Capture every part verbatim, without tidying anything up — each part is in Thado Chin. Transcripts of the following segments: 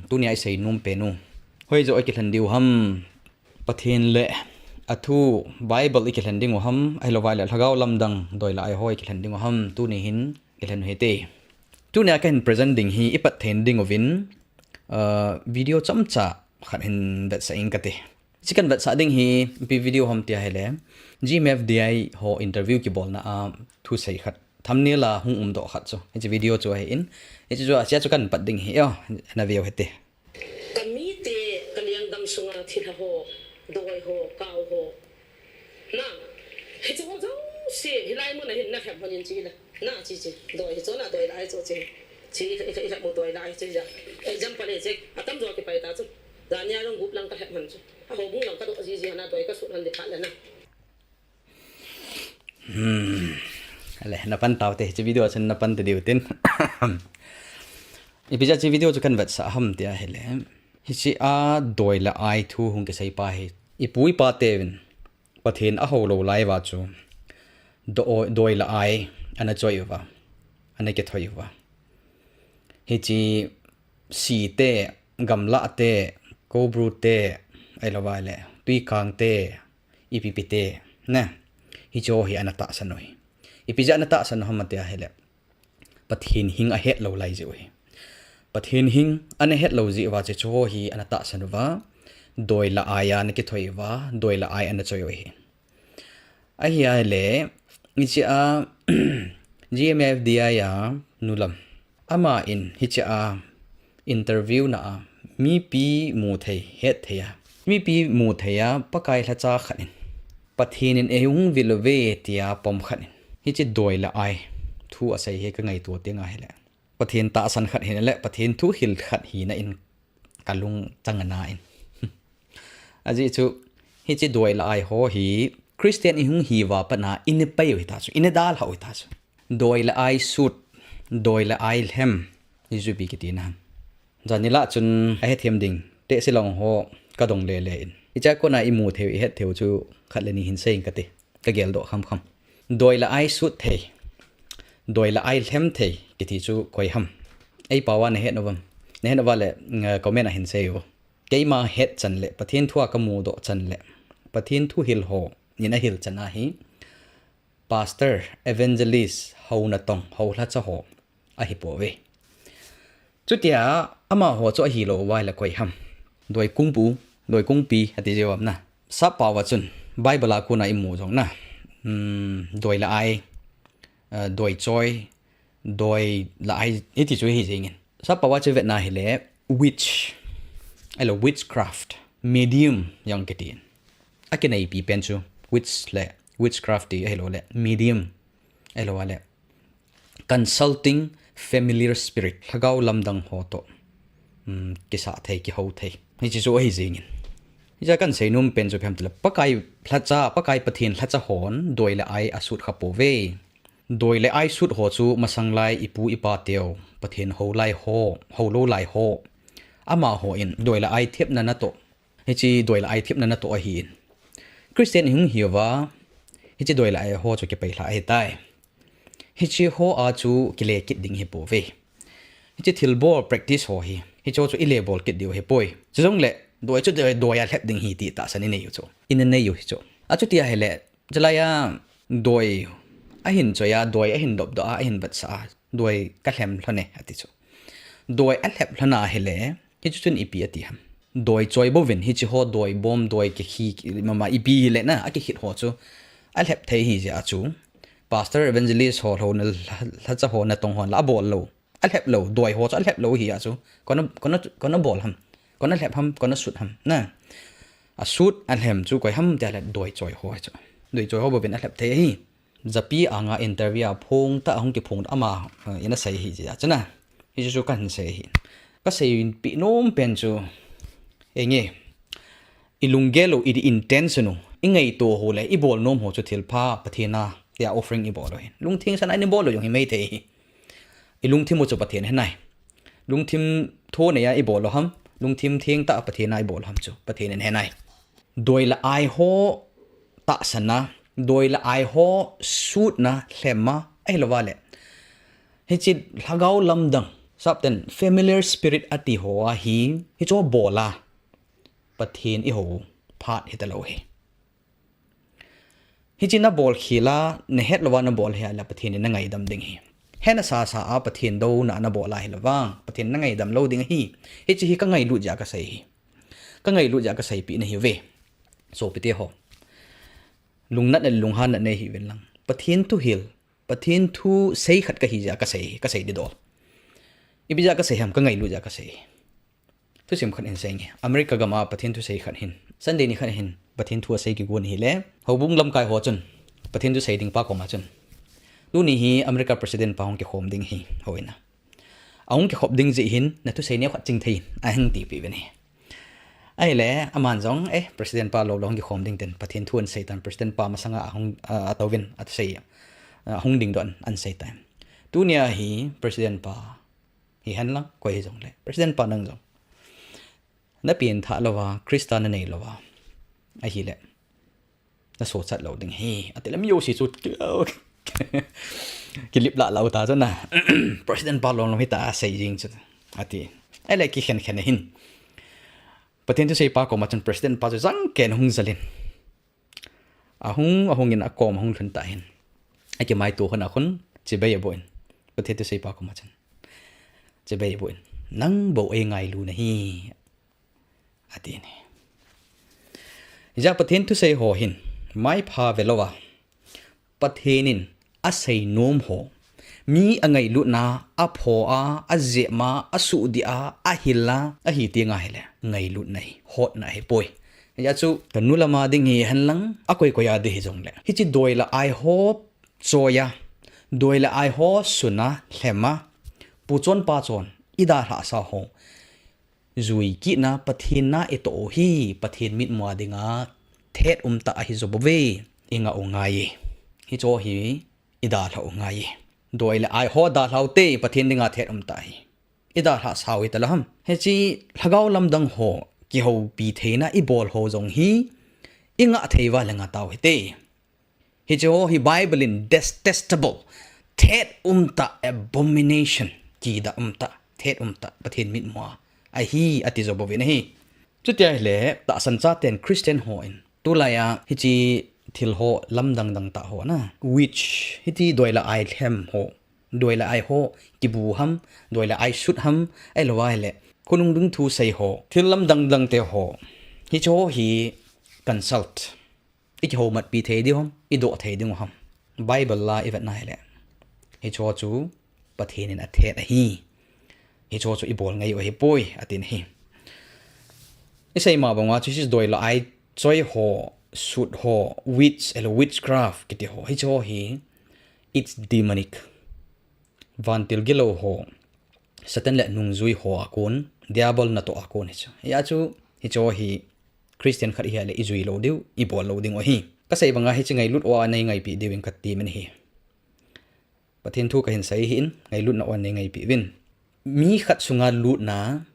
Tunia isei nom pen u, hoijo ikilhen diu ham? Pathen le athu Bible ikilhen ding u ham, ahilouva le lhagao lamdang doi le ai ho ikilhen ding u ham, tuni hin kilhen u hite. Tunia kahin present ding hi ipat thei ding uvin, uh, video chomcha khat hin vetsah inge kati. Hiche kahin vetsah ding hi ipi video ham tia ahile, G M F D I ho interview kibolna a thusei khat, thumbnail a hung umdoh khat chu hiche video chu ahin. Hiche chu, hiche chu kahin pat ding ahi, o, naveu hite. Kamite, kalengdam sunga thilha ho, doi ho, kau ho. Na, hiche ho jouse, hilai muna hin nalhem lhon in chule. Na, hiche, hiche, doi hiche, na, doi le ai chu hiche. Hiche, hiche, hiche, mu doi le ai chu hiche. Example hiche, atamjo kipai ta chu. Jania jong gup lang kalhem lhon chu. Ahoubung jong kadoh jiji lhon a doi kasut lhon ding phat le na. Hmm. Ale, napan taute, hiche video chun napan tadiu tin. Ipi jeh a hiche video chu kahin vetsah ham tia ahile, hiche a doi le ai thu hung kisei pa hi, ipu ipa teuvin Pathen ahou lou lai uva chu do-, doi le ai ana choi uva, ana kithoi uva. Hiche site, gamlahte, koubru te, ahilouva le twikangte, ipi ipi te, na, hicheho hi ana tahsan u ahi. Ipi jeh a ana tahsan u ham tia ahile, Pathen hing ahet lou lai jeh u ahi. Pathen hing ana het lou jeh uva hicheho hi ana tahsan uva, doi le ai a ana kithoi uva, doi le ai ana choi u ahi. Ahile, hiche a, G M F D I a nu lam, aman hiche a interview na a mipi mu thei, het thei a, mipi mu thei a Pakai lhacha khat in, Pathen in eihung vil uve tia pom khat in, hiche doi le ai thu asei hi kangaito teng ahile, Pathen tahsan khat hina le Pathen thuhil khat hina in kalung chang ana in. Ajeh chu, hiche doi le ai ho hi Christian ihung hi uva pat a ina pei u hita chu, ina dalha u hita chu. Doi le ai sut, doi le ai lhem, hichu ipi kiti na ham? Jan ni lah chun ahethem ding tehse lang ho kadong lele in, hichea kona imu thei u, ihet thei u chu khat le ni hin sei inge kati. Kageldoh khamkham. Doi le ai sut thei, doi le ai lhem thei kiti chu koi ham? Eipao a nahet uvam? Nahet uva le, eh, comment a hin sei u. Keima hetchan le Pathen thu a kamudoh chan le Pathen thuhil ho in ahil chan ahi, pastor, evangelist, hou natong, hou lhacha ho ahipouve. Chutia amaho chu ahilou uva le koi ham? Doi kungpu, doi kungpi ati jeh uvam na. Sappao a chun, Bible a kona imu jong na, doi le ai, doi choi, doi le ai iti chu hi jengin. Sappao a chu vetna hile witch, ahilou witchcraft, medium jong kitin. Akinaipi pen chu witch le witchcraft ti ahilou le medium, ahilou le consulting familiar spirit, lhagao lamdang ho toh kisah thei, kihou thei, hiche chu ahi jengin. Hichea kahin seinom pen chu ipi ham itile, Pakai lhacha, Pakai Pathen lhacha hon doi le ai asut khapouve. Doi le ai sut ho chu masanglai ipu ipa teu, Pathen hou lai ho, houlou lai ho, amaho in doi le ai thepna natoh, hiche doi le ai thepna natoh ahin. Christian ihung hi uva, hiche doi le ai ho chu kipeilha ahitai. Hiche ho a chu kile kit ding ahipouve. Hiche thilbol practice ho hi, hicheho chu ile bol kit diu ahipoi. Chujongle doi chu doi, doi a lhep ding ahi ti tahsan inei u chu, ina nei u hichu. Achuti ahile, chulai a doi ahin choi a, doi ahin dopdoh a, ahin vetsah a, doi kalhem lhon e ati chu. Doi alhep lhon ahile, hichu chun ipi ati ham? Doi choi bouvin, hicheho doi bom, doi kikhi, mama ipi hile na akikhit ho chu alhep thei ahi jeh a chu, pastor, evangelist ho, lhou na, lhacha ho, natong hon la abol lou, alhep lou, doi ho chu alhep lou ahi a chu, kona, kona, kona bol ham, kona lhep ham, kona sut ham na? Asut alhem chu koi ham tia le doi choi ho chu. Doi choi ho bouvin alhep thei ahi. Japi anga interview a phongtah a hung kiphong ama, eh, in asei ahi jeh a chu na, hichu chu kahin sei ahi. Kaseipeh nom pen chu, enge, ilunggel u, i intention u, ingaito ho le ibol nom ho chu thilpha Pathen a tia offering ibol u ahin. Lungtheng sanga ibol u jong himai thei ahi. Ilungthim u chu Pathen ahe nai. Lungthim thonei a ibol u ham, lungthim thengtah a Pathen a ibol u ham chu Pathen in ahe nai. Doi le ai ho tahsan a, doi le ai ho sutna, lhem a, ahilouva le hiche lhagao lamdang, Tah ten familiar spirit ati ho a hi, hicho bol a Pathen ihou phat hita lou hi. Hichi nabol khel a, nahet louva nabol hi ahile Pathen in nangaidam ding ahi. Hena sasa a Pathen douna nabol a hile vang, Pathen nangaidam lou ding ahi. Hichi hi kangailut jeh a kasei hi. Kangailut jeh a kaseipeh nahiuve. Sopite ho, lungnatna le lunghanna nei hiuvin lang. Pathen thuhil, Pathen thusei khat kahi jeh a kasei, kasei didol. Ipi jeh a kasei ham, kangailut jeh a kasei. Thusim khat hin seinge. America gam a Pathen thusei khat hin, Sunday ni khat hin Pathen thu asei kigon ahile, houbung lamkai ho chun Pathen thusei ding pa koma chun, tuni hi America President pa hung kikhom ding ahi, houin a. Ahung kikhop ding jeh hin, nathusei neokhat chingthei in, ahin tipeh uvin ahi. Ahile, aman jong, eh, President pa lou lou hung kikhom ding tin, Pathen thu ahin sei tan, President pa masanga ahung, ah, atouvin, athusei, ah, ahung dingdoh in, ahin sei tan. Tunia hi, President pa, hihen lang, koi hijongle, President pa nang jong, napengthah louva, Christa nanei louva ahile, nasochat lou ding ahi, atile mi jouse chu kilip lah lou ta chu na. President pa lou lou hita asei jing chu, ati. Ahile kikhen khen ahin, Pathen thusei pa koma chun President pa chu jangken hung jal in, ahung, ahung in akom ahung lhun tah in, akimaito khun a khun chibai aboh in, Pathen thusei pa koma chun chibai aboh in, nang bou eingailu nahi, atin ahi. Hijeh a Pathen thusei ho hin, maipha velouva, Pathen in asei nom ho, mi angailutna, apho a, ajep a, asuhdih a, ahil a, ahi teng ahile, ngailutna ahi, hotna ahipoi. Hijeh a chu, kanu lama ding hihen lang, akoi koi a ding hijongle, hichi doi le ai ho choi a, doi le ai ho sun a, lhem a, pu chon pa chon, idalhah sa ho jui kitna, Pathen na itoh u hi, Pathen mitmu a dinga thet umtah ahi jo bouve, ingah u ngai e. Hicho hi idalhah u ngai e. Doi le ai ho dalhau te, Pathen dinga thet umtah ahi. Idalhah sau hita lou ham. Hichi lhagao lamdang ho kihoupi theina ibol ho jong hi, ingah thei uva le ngah tau hite. Hiche ho hi Bible in detestable, thet umtah, abomination, kidah umtah, thet umtah, Pathen mitmu a ahi, ati jo bouvin ahi. Chuti ahile, tahsan chaten Christian hon, tulai a hiche thil ho lamdang dang tah ho na, witch, hiti doi le ai lhem ho, doi le ai ho kibu ham, doi le ai sut ham, ahilou ahile, khonung ding thu sei ho, thil lamdang dang te ho, hiche ho hi consult, ikihoumatpi thei diu ham, idoh thei diu ham. Bible la ivet na hile, hicho chu Pathen in athet ahi. Hicho chu ibol ngai u ahipoi, atin ahi. Isei ma banga chu hiche doi le ai choi ho, sut ho, witch, ahilou witchcraft kiti ho, hicho hi, it's demonic. Vantil gilou ho, Satan le nungjui ho a kon, Diabol natoh a kon hichu. Hijeh a chu, hicho hi Christian khat ihi a le ijui lou diu, ibol lou ding u ahi. Kasei banga hiche ngailut uva neingaipeh diuvin kati min ahi. Pathen thu kahin sei ahin, ngailutna uva neingaipeh uvin. Mi khat sunga lutna,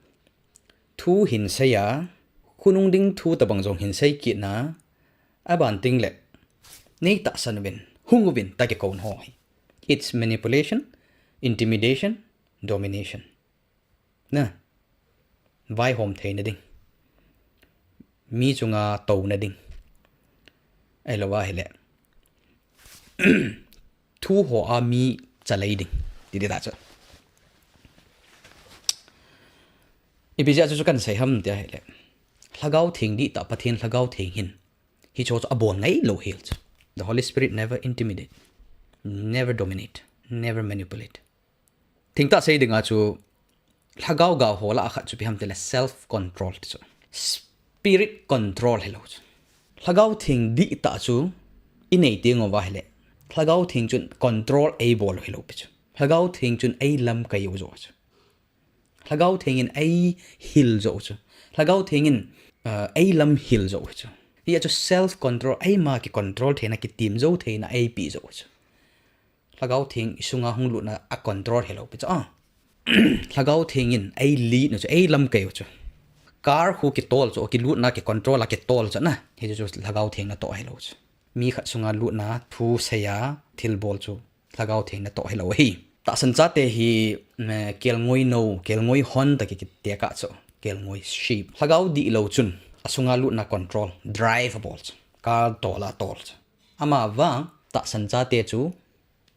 thu hin sei a, khonung ding thu tobang jong hin sei kitna, aban tengle, neitahsan uvin, hung uvin, tia kikouna ho hi. It's manipulation, intimidation, domination. Na, vaihom theina ding, mi chunga touna ding, ahilou ahile, thu ho a mi chalei ding, ti ding tah chu. Ipi jeh a chu chu kahin sei ham tia ahile, Lhagao Theng dihtah Pathen Lhagao Theng hin hicho chu abol ngailou hel chu. The Holy Spirit never intimidate, never dominate, never manipulate. Thengtah sei dinga chu, Lhagao ga ho lah a khat chu ipi ham tile self control ti chu, spirit control hilou chu. Lhagao Theng dihtah chu inei teng uva ahile, Lhagao Theng chun control eibol u hilou pi chu. Lhagao Theng chun eilamkai u joh chu. Lhagao Theng in eihil joh chu. Lhagao Theng in, ah, eilamhil joh chu. Hijeh a chu self control, eima kicontrol theina, kitem jou theina eipeh joh chu. Lhagao Theng isunga hung lutna acontrol hilou pi chu a. Lhagao Theng in eilead u chu, eilamkai u chu. Car khu kitol chu, kilutna kicontrol a kitol chu na, hichu chu Lhagao Theng natoh hilou chu. Mi khat sunga lutna, thu sei a, thilbol chu Lhagao Theng natoh hilou ahi. Tahsan chate hi, eh, kelngoi no, kelngoi hon tah kiti kah chu, kelngoi sheep. Lhagao dihlou chun, asunga lutna control, drive abol chu. Kal tol a tol chu. Amavang, tahsan chate chu,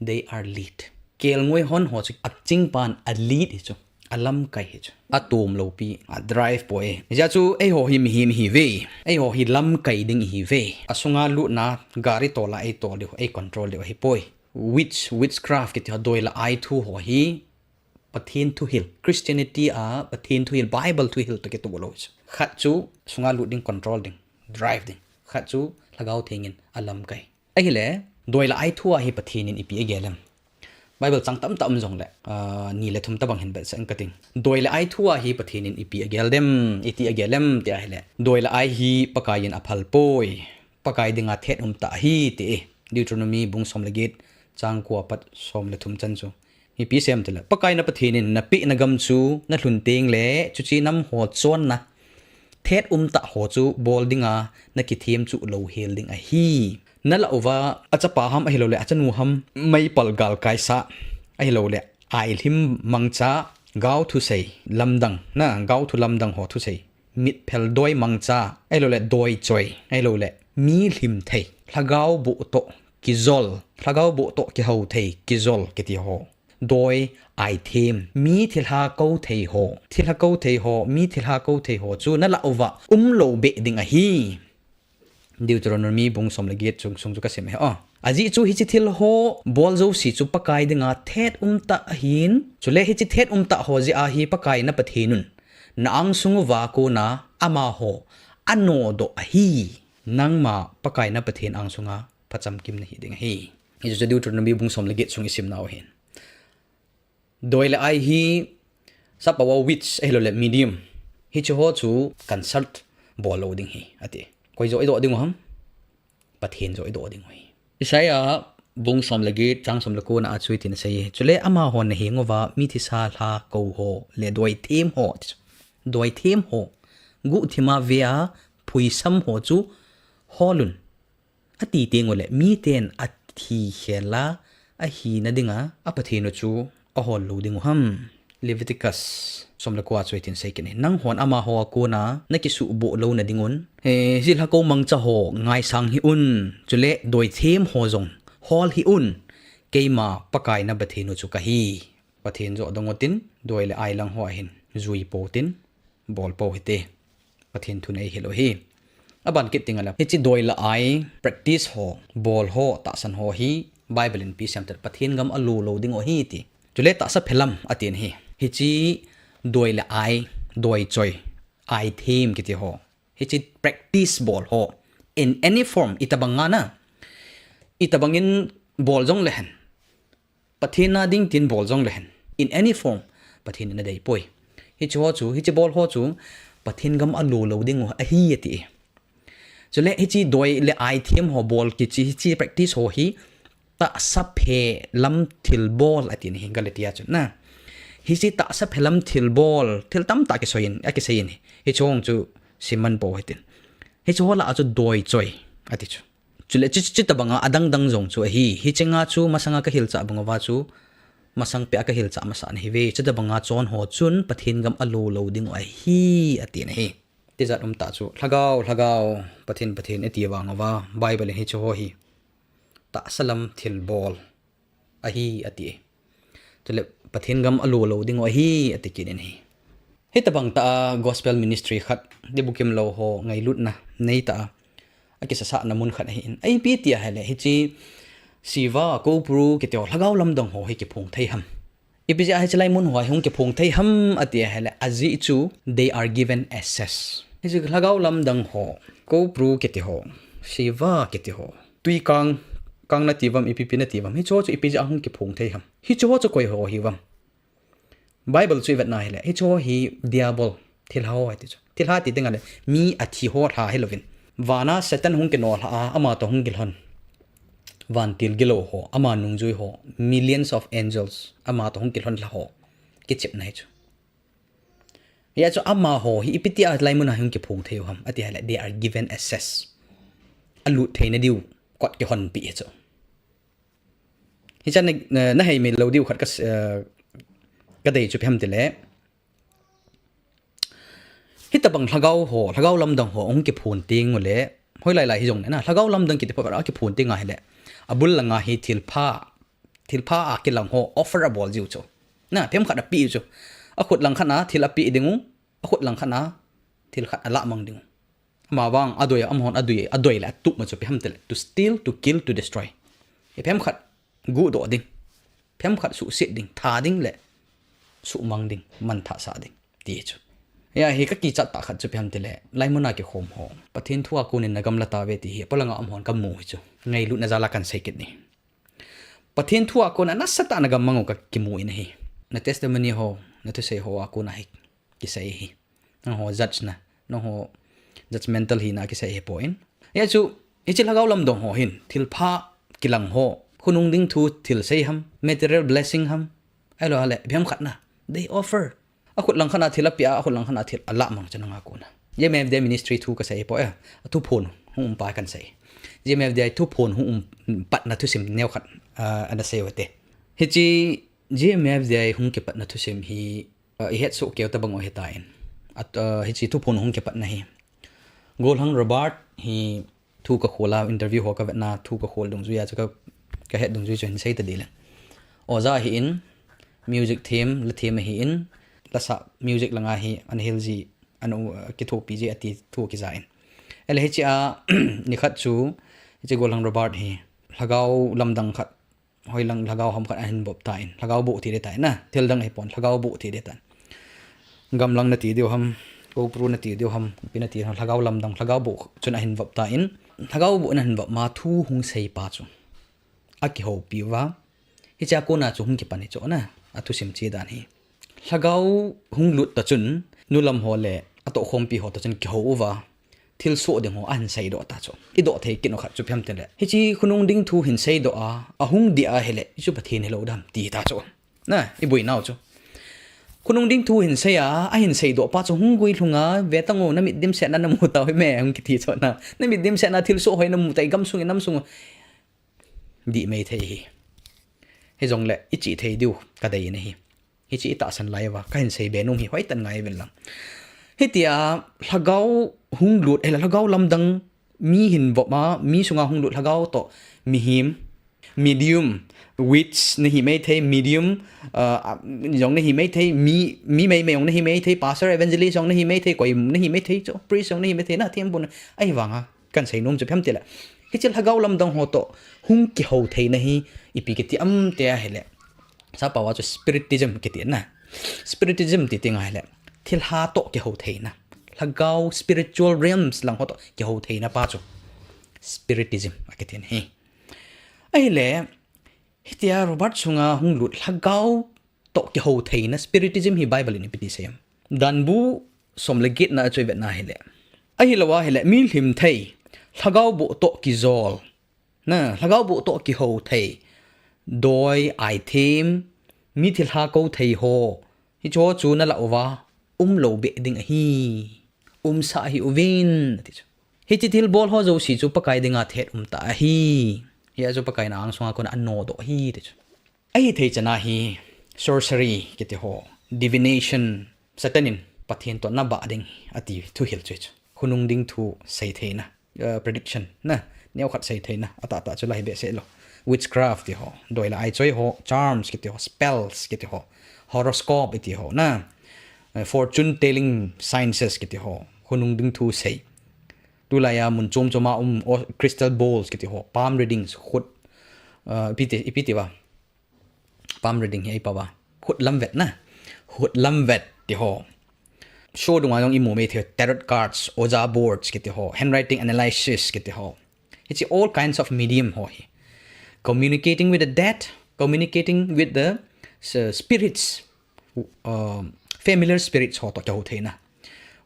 they are lead. Kelngoi hon ho chu, achingpan a lead hi chu, alamkai hi chu. Atomlou pi, a drive poi. Hijeh chun, eiho hi mihem ihiuve. Eiho hi lamkai ding ihiuve. Asunga lutna, gari tol a eitol diu, ei control diu ahipoi. Witch, witchcraft kiti ho, doi le ai thu ho hi, Pathen thuhil, Christianity a Pathen thuhil, Bible thuhil toh kitoh lou chu. Khat chu sunga lut ding, control ding, drive ding. Khat chu Lhagao Theng in alamkai. Ahile, doi le ai thu a hi Pathen in ipi agel em? Bible chang tamtah um jongle, ah, ni le thum tabang hin vetsah inge kating. Doi le ai thu a hi Pathen in ipi agel dem, iti agel em ti ahile, doi le ai hi Pakai in aphal poi. Pakai dinga thet umtah ahi ti e. Deuteronomy bung som le get, chang ko apat som le thum chan chu. Ipi asei em tile, Pakai na Pathen in napeh na gam chu nalhun tengle, chuche nam ho chonna thet umtah ho chu bol dinga nakithem chuh louhel ding ahi. Nalah uva achapa ham ahilouleh achanu ham meipal galkai sa ahilouleh ailhim mangcha, gaothu sei lamdang, na, gaothu lamdang ho thusei. Mitphel doi mangcha, ahilouleh doi choi, ahilouleh mi lhim thei, lhagao boh toh kijol, lhagao boh toh kihou thei, kijol kiti ho. Doi aithem, mi thilha kou thei ho, thilha kou thei ho, mi thilha kou thei ho chu nalah uva umlou beh ding ahi. Deuteronomy bung som le get chung sung chu kasim e. Ajeh chu hiche thil ho bol jouse chu Pakai dinga thet umtah ahin. Chule hiche thet umtah ho jeh a hi Pakai na Pathen un na angsung uva kona amaho anodoh ahi. Nangma Pakai na Pathen angsunga phachamkim nahi ding ahi. Hichu chu Deuteronomy bung som le get sung isim nau ahin. Doi le ai hi, sap a witch, ahilouleh medium. Hiche ho chu consult bol lou ding ahi, ati. Koi joh idoh ding u ham? Pathen joh idoh ding u ahi. Isaiah bung som le get, chang som le ko na a chu hitin asei e. Chule amahon nahenguva, mi thisa lha kou ho, le doi them ho, ati chu. Doi them ho. Guhthima vea, phuisam ho chu, holun. Ati tenguleh, miten athi khel a, ahina dinga, a Pathen u chu ahol lou ding u ham. Leviticus som le ko a chu hitin sei kit e. Nanghon amaho a kona nakisuhboh louna dingun, eh, hiche lha kou mangcha ho ngaisang hih un, chule doi them ho jong hol hih un, keima Pakai na Pathen u chu kahi. Pathen joh dong utin, doi le ai lang ho ahin, jui pou tin, bol pou hite. Pathen thu nei hilou hi. Aban kit ding a le, hiche doi le ai practice ho, bol ho, tahsan ho hi Bible in ipi asei em tile Pathen gam alo lou ding u ahi ti. Chule tahsa phelam atin ahi. Hiche doi le ai, doi choi, ai them kiti ho. Hiche practice bol ho. In any form, itobang a na. Itobang in bol jongle hen. Pathen na ding tin bol jongle hen. In any form, Pathen in adei poi. Hiche ho chu, hiche bol ho chu, Pathen gam alo lou ding u ahi ati e. Chule hiche doi le ai them ho bol kiche, hiche practice ho hi, tahsa phelam thil bol atin ahi Galatia chun na. Hiche tahsa phelam thil bol, thil tamtah kisei in, akisei in ahi. Hiche ho chu siman pou hitin. Hiche ho lah a chu doi choi ati chu. Chule chu, chu, chutobang a adang dang jong chu ahi. Hiche nga chu masang a kahilchah bang uva chu, masang peh a kahilchah masa nahiuve. Chutobang a chon ho chun Pathen gam alo lou ding u ahi, atin ahi. Tijat um tah chu, lhagao, lhagao, Pathen, Pathen, iti vang uva, Bible in hiche ho hi tahsa lam thil bol ahi, ati e. Chule Pathen gam alo lou ding u ahi, ati kit in ahi. Hitobang tah a gospel ministry khat, dibukim lou ho ngailutna nei tah a, akisasah na mun khat ahin. Ipi ti ahile, hiche Shiva, Kopru, kiti ho, lhagao lamdang ho hi kiphong thei ham? Ipi jeh a hiche lai mun ho hi hung kiphong thei ham ati ahile, ajeh chu they are given access. Hiche lhagao lamdang ho, Kopru kiti ho, Shiva kiti ho, tui kang, kang nati uvam, ipi pi nati uvam, hiche ho chu ipi jeh a hung kiphong thei ham? Hiche ho chu koi ho hiuvam? Bible chu ivet na ahile, hiche ho hi Diabol, thilha ho ati chu. Thilha ti ding a le, mi athi ho lha hilouvin. Van a Satan hung kino lha a, ama toh hung kilhon. Vantil gilou ho, ama nungjui ho, millions of angels, ama toh hung kilhon lha ho. Kichepna hi chu. Hia chu amaho hi ipi ti a lai mun a hung kiphong thei u ham, ati ahile, they are given access. Alut theina diu, kot kihonpi hi chu. Hicha na, na, na hei mi lo diu khat ka, eh, ka dei chu ipi ham tile. Hitabang lhagao ho, lhagao lamdang ho, hung kiphun teng ule, hoilai lai hijong le na, lhagao lamdang kiti pha a kiphun teng ahile, abul langa hi thilpha, thilpha a kilang ho, offer abol jiu chu. Na, ipi ham khat ape chu. Akhut lang khat na, thil ape ding u, akhut lang khat na, thil khat alamang ding u. Amavang, adoi, amahon adoi, adoi le, atup ma chu ipi ham tile, to steal, to kill, to destroy. Ipi ham khat, guhdoh ding, ipi ham khat suhset ding, tha ding le, suhmang ding, manthah sah ding, ti chu. Hia hi ka kichat tah khat chu ipi ham tile, laimun a kikhom ho. Pathen thu a konin na gamla tave ti hi, polanga amahon ka mu hi chu. Ngailutna jal a kan sei kit ni. Pathen thu a kona nasatah na gammang u ka kimu in ahi. Na testimony ho, na thusei ho a kona hi kisei hi. Nangho judge na, nangho judgmental hina kisei hi poi. Hia chu, hiche lhagao lamdang ho hin, thilpha kilang ho, khonung ding thu thil sei ham, material blessing ham, ahilou le, ipi ham khat na, they offer. Akhut lang khat na thil ape a, akhut lang khat na thil alamang chu nanga kona. J M F D I ministry thu kasei hi poi, athuphon hung um pa kan sei. J M F D I thuphon hung um patna thusim neo khat, ah, ana sei u hite. Hiche J M F D I hung kipatna thusim hi, ah, i hetsoh keu tabang u hitan. At, ah, hiche thuphon hung kipatna hi. Golhang Robert hi thu ka khol a, interview ho ka vetna, thu ka khol dungjui a chu ka, ka het dungjui chu hin sei ta ding le. Oja ahin, music them, la them ahin, la sa music langa hi, ana hil ji, ana u, kithopi ji ati thu kija in. Ahile hiche a, nikhat chu, hiche Golhang Robert hi, lhagao lamdang khat, hoilang lhagao ham khat ahin vop tan, lhagao boh ti ding tan na, thil dang ahipon, lhagao boh ti ding tan. Gamlang nati diu ham, Koupru nati diu ham, ipi nati ham, lhagao lamdang, lhagao boh chun ahin vop tan, lhagao boh in ahin vop ma thu hung sei pa chu akihoupi uva. Hiche a kona chu hung kipan hi chu na, athusim che dan hi. Lhagao hung lut ta chun, nulam ho le atohkhompi ho ta chun kihou uva, thilsoh ding ho ahin seidoh ta chu. I doh thei kit u khat chu ipi ham tile, hiche khonung ding thu hin seidoh a, ahung dih ahile, hichu Pathen hilou dam ti ta chu. Na, i boinau chu. Khonung ding thu hin sei a, ahin seidoh pa chu hung guilhung a, ve tang o, na mit dimset na na mu tau hi me, hung kiti chu na. Na mit dimset na thilsoh hoi na mu tai, gamsung in namsung. Dih mei thei hi. Hijongle, i chih thei diu ka dei in ahi. Hiche i tahsan lai uva, kahin sei be nom hi hoitah in ngai uvin lang. Hitia, lhagao hung lut, ahile lhagao lamdang mi hin vop a, mi sunga hung lut lhagao toh, mihem, medium, witch nahi mei thei, medium, ah, jong nahi mei thei, mi, mi mei mei jong nahi mei thei, pastor, evangelist jong nahi mei thei, koi nahi mei thei chu, priest jong nahi mei thei, na thempu na, ahivanga. Kan sei nom chu ipi ham tile, hiche lhagao lamdang ho toh hung kihou theina hi ipi kiti ham ti ahile, sappao a chu spiritism kiti na. Spiritism ti teng ahile, thilha toh kihou theina. Lhagao spiritual realms lang ho toh kihou theina pa chu spiritism akiti ahi. Ahile, hitia Robert sunga hung lut lhagao toh kihou theina, spiritism hi Bible in ipi ti sei em? Danbu som le get na a chu i vetna ahile. Ahilou ahile, mi lhim thei, lhagao boh toh kijol. Na, lhagao boh toh kihou thei. Doi, aithem, mi thilha kou thei ho. Hichu chu na lah uva, umlou beh ding ahi. Umsah hih uvin, ati chu. Hiche thilbol ho jouse chu Pakai dinga thet um tah ahi. Hia chu Pakai in a-ang sunga kona anodoh ahi, ti chu. Ahithei chan a hi sorcery kiti ho, divination, Satan in Pathen toh nabah ding ati thuhil chu chu. Khonung ding thu sei theina, uh, prediction na, neokhat sei theina, atahtah chu la hi behseh lou. Witchcraft ti ho, doi le ai choi ho, charms kiti ho, spells kiti ho, horoscope iti ho na, uh, fortune telling sciences kiti ho, khonung ding thu sei. Tulai a mun chom chom a um, o, crystal balls kiti ho, palm readings, khut, uh, ipi ti, ipi ti uva. Palm reading hi ipi uva. Khut lamvet na. Khut lamvet ti ho. Show dunga jong i mu mai thei, tarot cards, Ouija boards kiti ho, handwriting analysis kiti ho. It's all kinds of medium ho hi. Communicating with the dead, communicating with the, uh, spirits, um, familiar spirits ho toh kihou theina.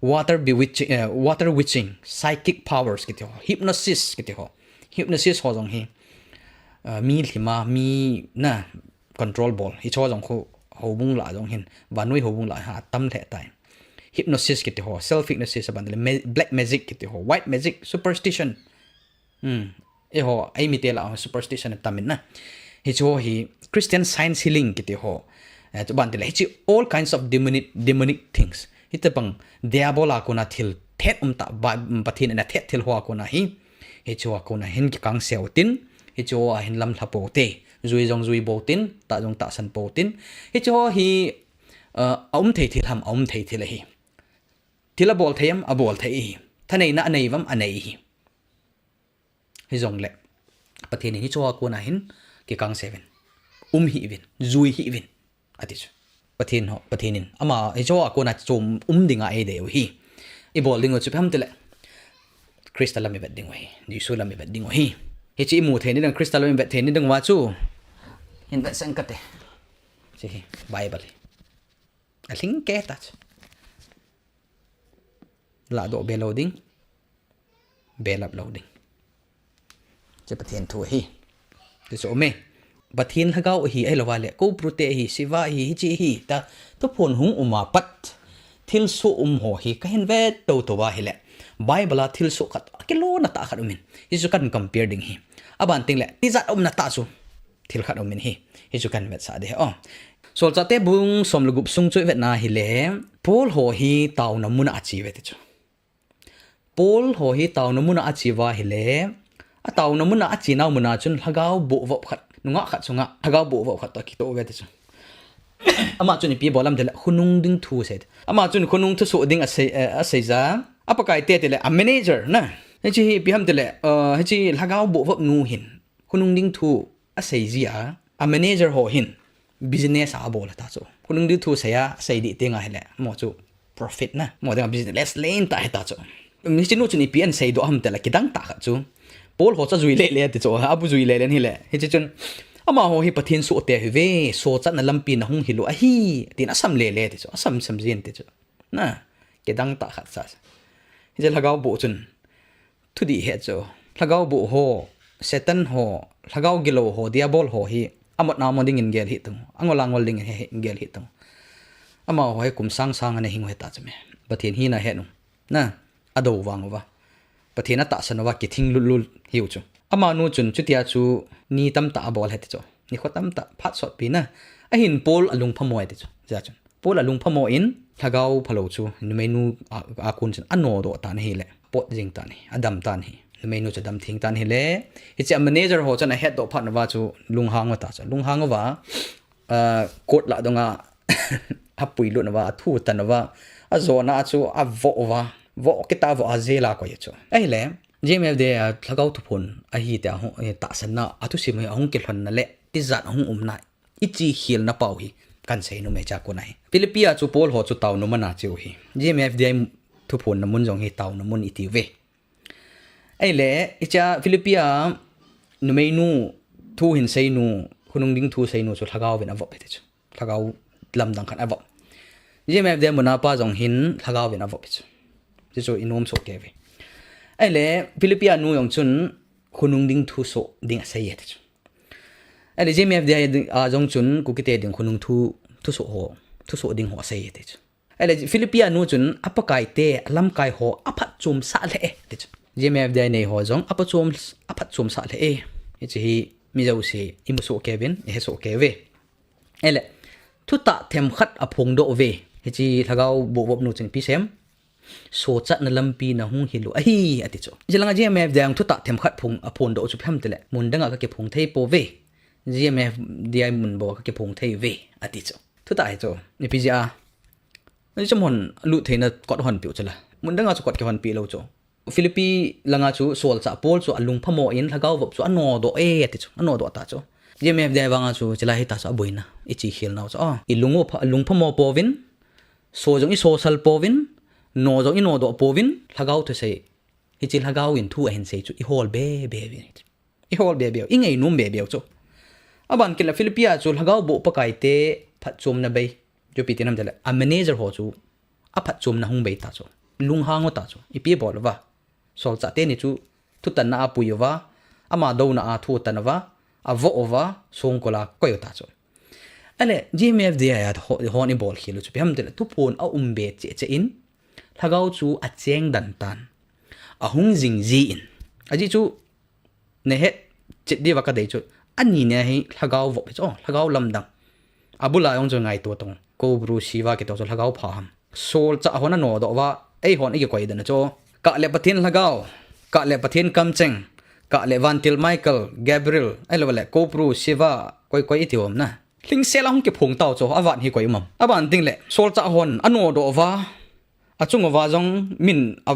Water bewitching, uh, water witching, psychic powers kiti ho, hypnosis kiti ho. Hypnosis ho jong hi, uh, mi lhim a, mi na control bol. Hicho jong khu houbung lah jong hin, vannoi houbung lah a tam lheh tai. Hypnosis kiti ho, self hypnosis aban le, ma-, black magic kiti ho, white magic, superstition. Hmm. Eiho, eimite lah a superstition atam in na. Hicho hi, Christian Science healing kiti ho. Eh, chuban tile, hichi all kinds of demonic, demonic things. Hitobang diabol a kona thil thet um tah, ba, Pathen in athet thil ho a kona hi. Hichi ho a kona hin kikangse u tin. Hichi ho a hin lamlha pou te. Jui jong jui bou tin, tah jong tahsan pou tin. Hichi ho hi, uh, aum thei thil ham, aum thei thil ahi. Thil abol thei ham, abol thei ahi. Thaneina anei uvam, anei ahi. Hijongle, Pathen in hichi ho a kona hin kikangse uvin. Um hih uvin, jui hih uvin. Ati chu. Pathen ho, Pathen in. Ama hichi ho a kona chom um dinga eidei u hi. Ibol ding u chu ipi ham tile, Christa lam ivet ding u hi. Jesu lam ivet ding u hi. Hichi imu thei ni ding, Christa lam ivet thei ni ding uva chu. Hin vet seng kate. Hichi hi, Bible hi. Alhing kei tah chu. Lahdoh be lou ding. Belap lou ding. Hichi Pathen thu ahi. Hichu aume. Pathen lhagao ahi, ahilouva le, cobra te ahi, Shiva ahi, hichi ahi, tia thuphon hung um a pat. Thilsoh um ho hi, kahin vet tou tou a hile. Bible a thilsoh khat, akilona tah khat umin. Hichu kahin compare ding ahi. Aban tengle, tijat umna tah chu. Thil khat umin ahi. Hichu kahin vetsah ding ahi. Oh. Solchahte bung som le gup sung chu ivet na hile. Paul ho hi taona mun a ache uve ti chu. Paul ho hi taona mun a ache uva hile, ataona mun a ache nau mun a chun lhagao boh vop khat, nungah khat chunga lhagao boh vop khat toh akitoh uve ti chu. Ama chun ipi abol ham tile, khonung ding thu asei. Ama chun khonung thusoh ding asei, eh, asei a. A Pakai te tile, a manager na. Hichi hi ipi ham tile, eh, hichi lhagao boh vop nu hin khonung ding thu asei jia, a manager ho hin business a abol ta chu. Khonung ding thu asei a, asei ding tenga hile, mo chu profit na. Mo dinga business line tah hita chu. Hichi nu chun ipi asei doh ham tile, kidang tah khat chu. Paul ho chu ajui lele ti chu, abu jui lele hile. Hichi chun, amaho hi Pathen soh te ahiuve, sochatna lampi nahung hil u ahi, tin asam lele ti chu, asam sam jin ti chu. Na, kidang tah khat sa. Hichi lhagao boh chun. Thudih he chu. Lhagao boh ho, Satan ho, lhagao gilou ho, diabol ho hi. Amotna mo dingin gel hih tang. Angol angol dingin he, he gel hih tang. Amaho hi kum sang sang ana hing u hita chu me. Pathen hina he nu. Na, adou vang uva. Pathen atahsan uva, kithing lut lut hiu chu. Amanu chun, chutia chu, ni tamtah abol he ti chu. Nikho tamtah, phat sotpi na. Ahin Paul alung phamo e ti chu. Hijeh chun. Paul alung phamo in, lhagao phalou chu, numeinu a, a kon chun, anodoh tan ahile, apot jing tan ahi, adam tan ahi, numeinu chu adam theng tan ahile, hiche a manager ho chun ahetdoh phat uva chu, lunghang uva ta chu, lunghang uva, ah, court lah donga, apui lut uva, athu tan uva, ajona a chu, avoh uva, voh kit a avoh a jail a akoi chu. Ahile, G M F D I a lhagao thuphon ahi tia hung, eh, tahsanna, athusim hi ahung kilhonna le, tijat ahung umna, iche khelna pau hi, kahin sei nom e hiche a kon a hi. Philippi a chu Paul ho chu taona mun a ache u hi. G M F D I thuphonna mun jong hi taona mun iti uve. Ahile, hiche a Philippi a numeinu thu hin seinu, khonung ding thu seinu chu lhagao vin avop e ti chu. Lhagao lamdang khat avop. G M F D I mun a pa jong hin lhagao vin avop e chu. Hichu inom soh kei uve. Ahile, Philippi a nu jong chun khonung ding thusoh ding asei e ti chu. Ahile, G M F D I a jong chun, Kukite ding khonung thu, thusoh ho, thusoh ding ho asei e ti chu. Ahile, Philippi a nu chun, a Pakai te, a lamkai ho, aphatchomsah lheh e ti chu. G M F D I nei ho jong, aphatchom, aphatchomsah lheh e. Hiche hi, mi jouse, imu soh kei uvin, ihe soh kei uve. Ahile, thutah themkhat aphongdoh uve. Hiche lhagao boh vop nu chun ipi asei em. Sochatna lampi nahung hil u ahi, ati chu. Hiche langa G M F D I a thutah themkhat phong, aphongdoh chu ipi ham tile, mun danga kakiphong thei pouve. G M F D I mun bou kakiphong thei uve, ati chu. Thutah hi chu, ipi jeh a. Hiche mun lut theina kot honpeh u chu la. Mun danga chu kot kihonpeh lou chu. Philippi langa chu solchah Paul chu alung phamo in lhagao vop chu anodoh e, ati chu. Anodoh ta chu. G M F D I vanga chu, hiche lai hi ta chu aboina. Iche khelnau chu. Ah, ilung u pha, lung phamo pouvin, So jong isosal pouvin, no jong inodoh pouvin, lhagao thusei. Hiche lhagao in thu ahin sei chu ihol be be uvin. Ihol be be u, ingainom be be u chu. Aban kit le Philippi a chu lhagao boh Pakai te phatchomna bei. Chu ipi ti ham tile, a manager ho chu aphatchomna hung bei ta chu. Lunghang u ta chu. Ipi bol uva. Solchah teni chu thutanna a apui uva, ama douna a thutan uva, avoh uva, songkul a akoi u ta chu. Ahile, G M F D I a ho, hon ibol khel u chu ipi ham tile, thuphon aum be cheh cheh in, lhagao chu acheng den tan, ahung jing jin. Ajeh chu, nahet chet diuva kadei chu, Ani nia hi lhagao vop hi chu, lhagao lamdang. Abula jong chu ngaito tong. Kobru Siva kiti chu lhagao pha ham. Solchah hon anodoh uva, eihon ikikoi dan chu. Kah le Pathen lhagao, kah le Pathen kamcheng, kah le vantil Michael, Gabriel, ahilou le Kobru Siva, koi koi iti um na. Lhingsel a hung kiphong tau chu, avan hi koi um am. Aban ding le, solchah hon anodoh uva, achung uva jong min a,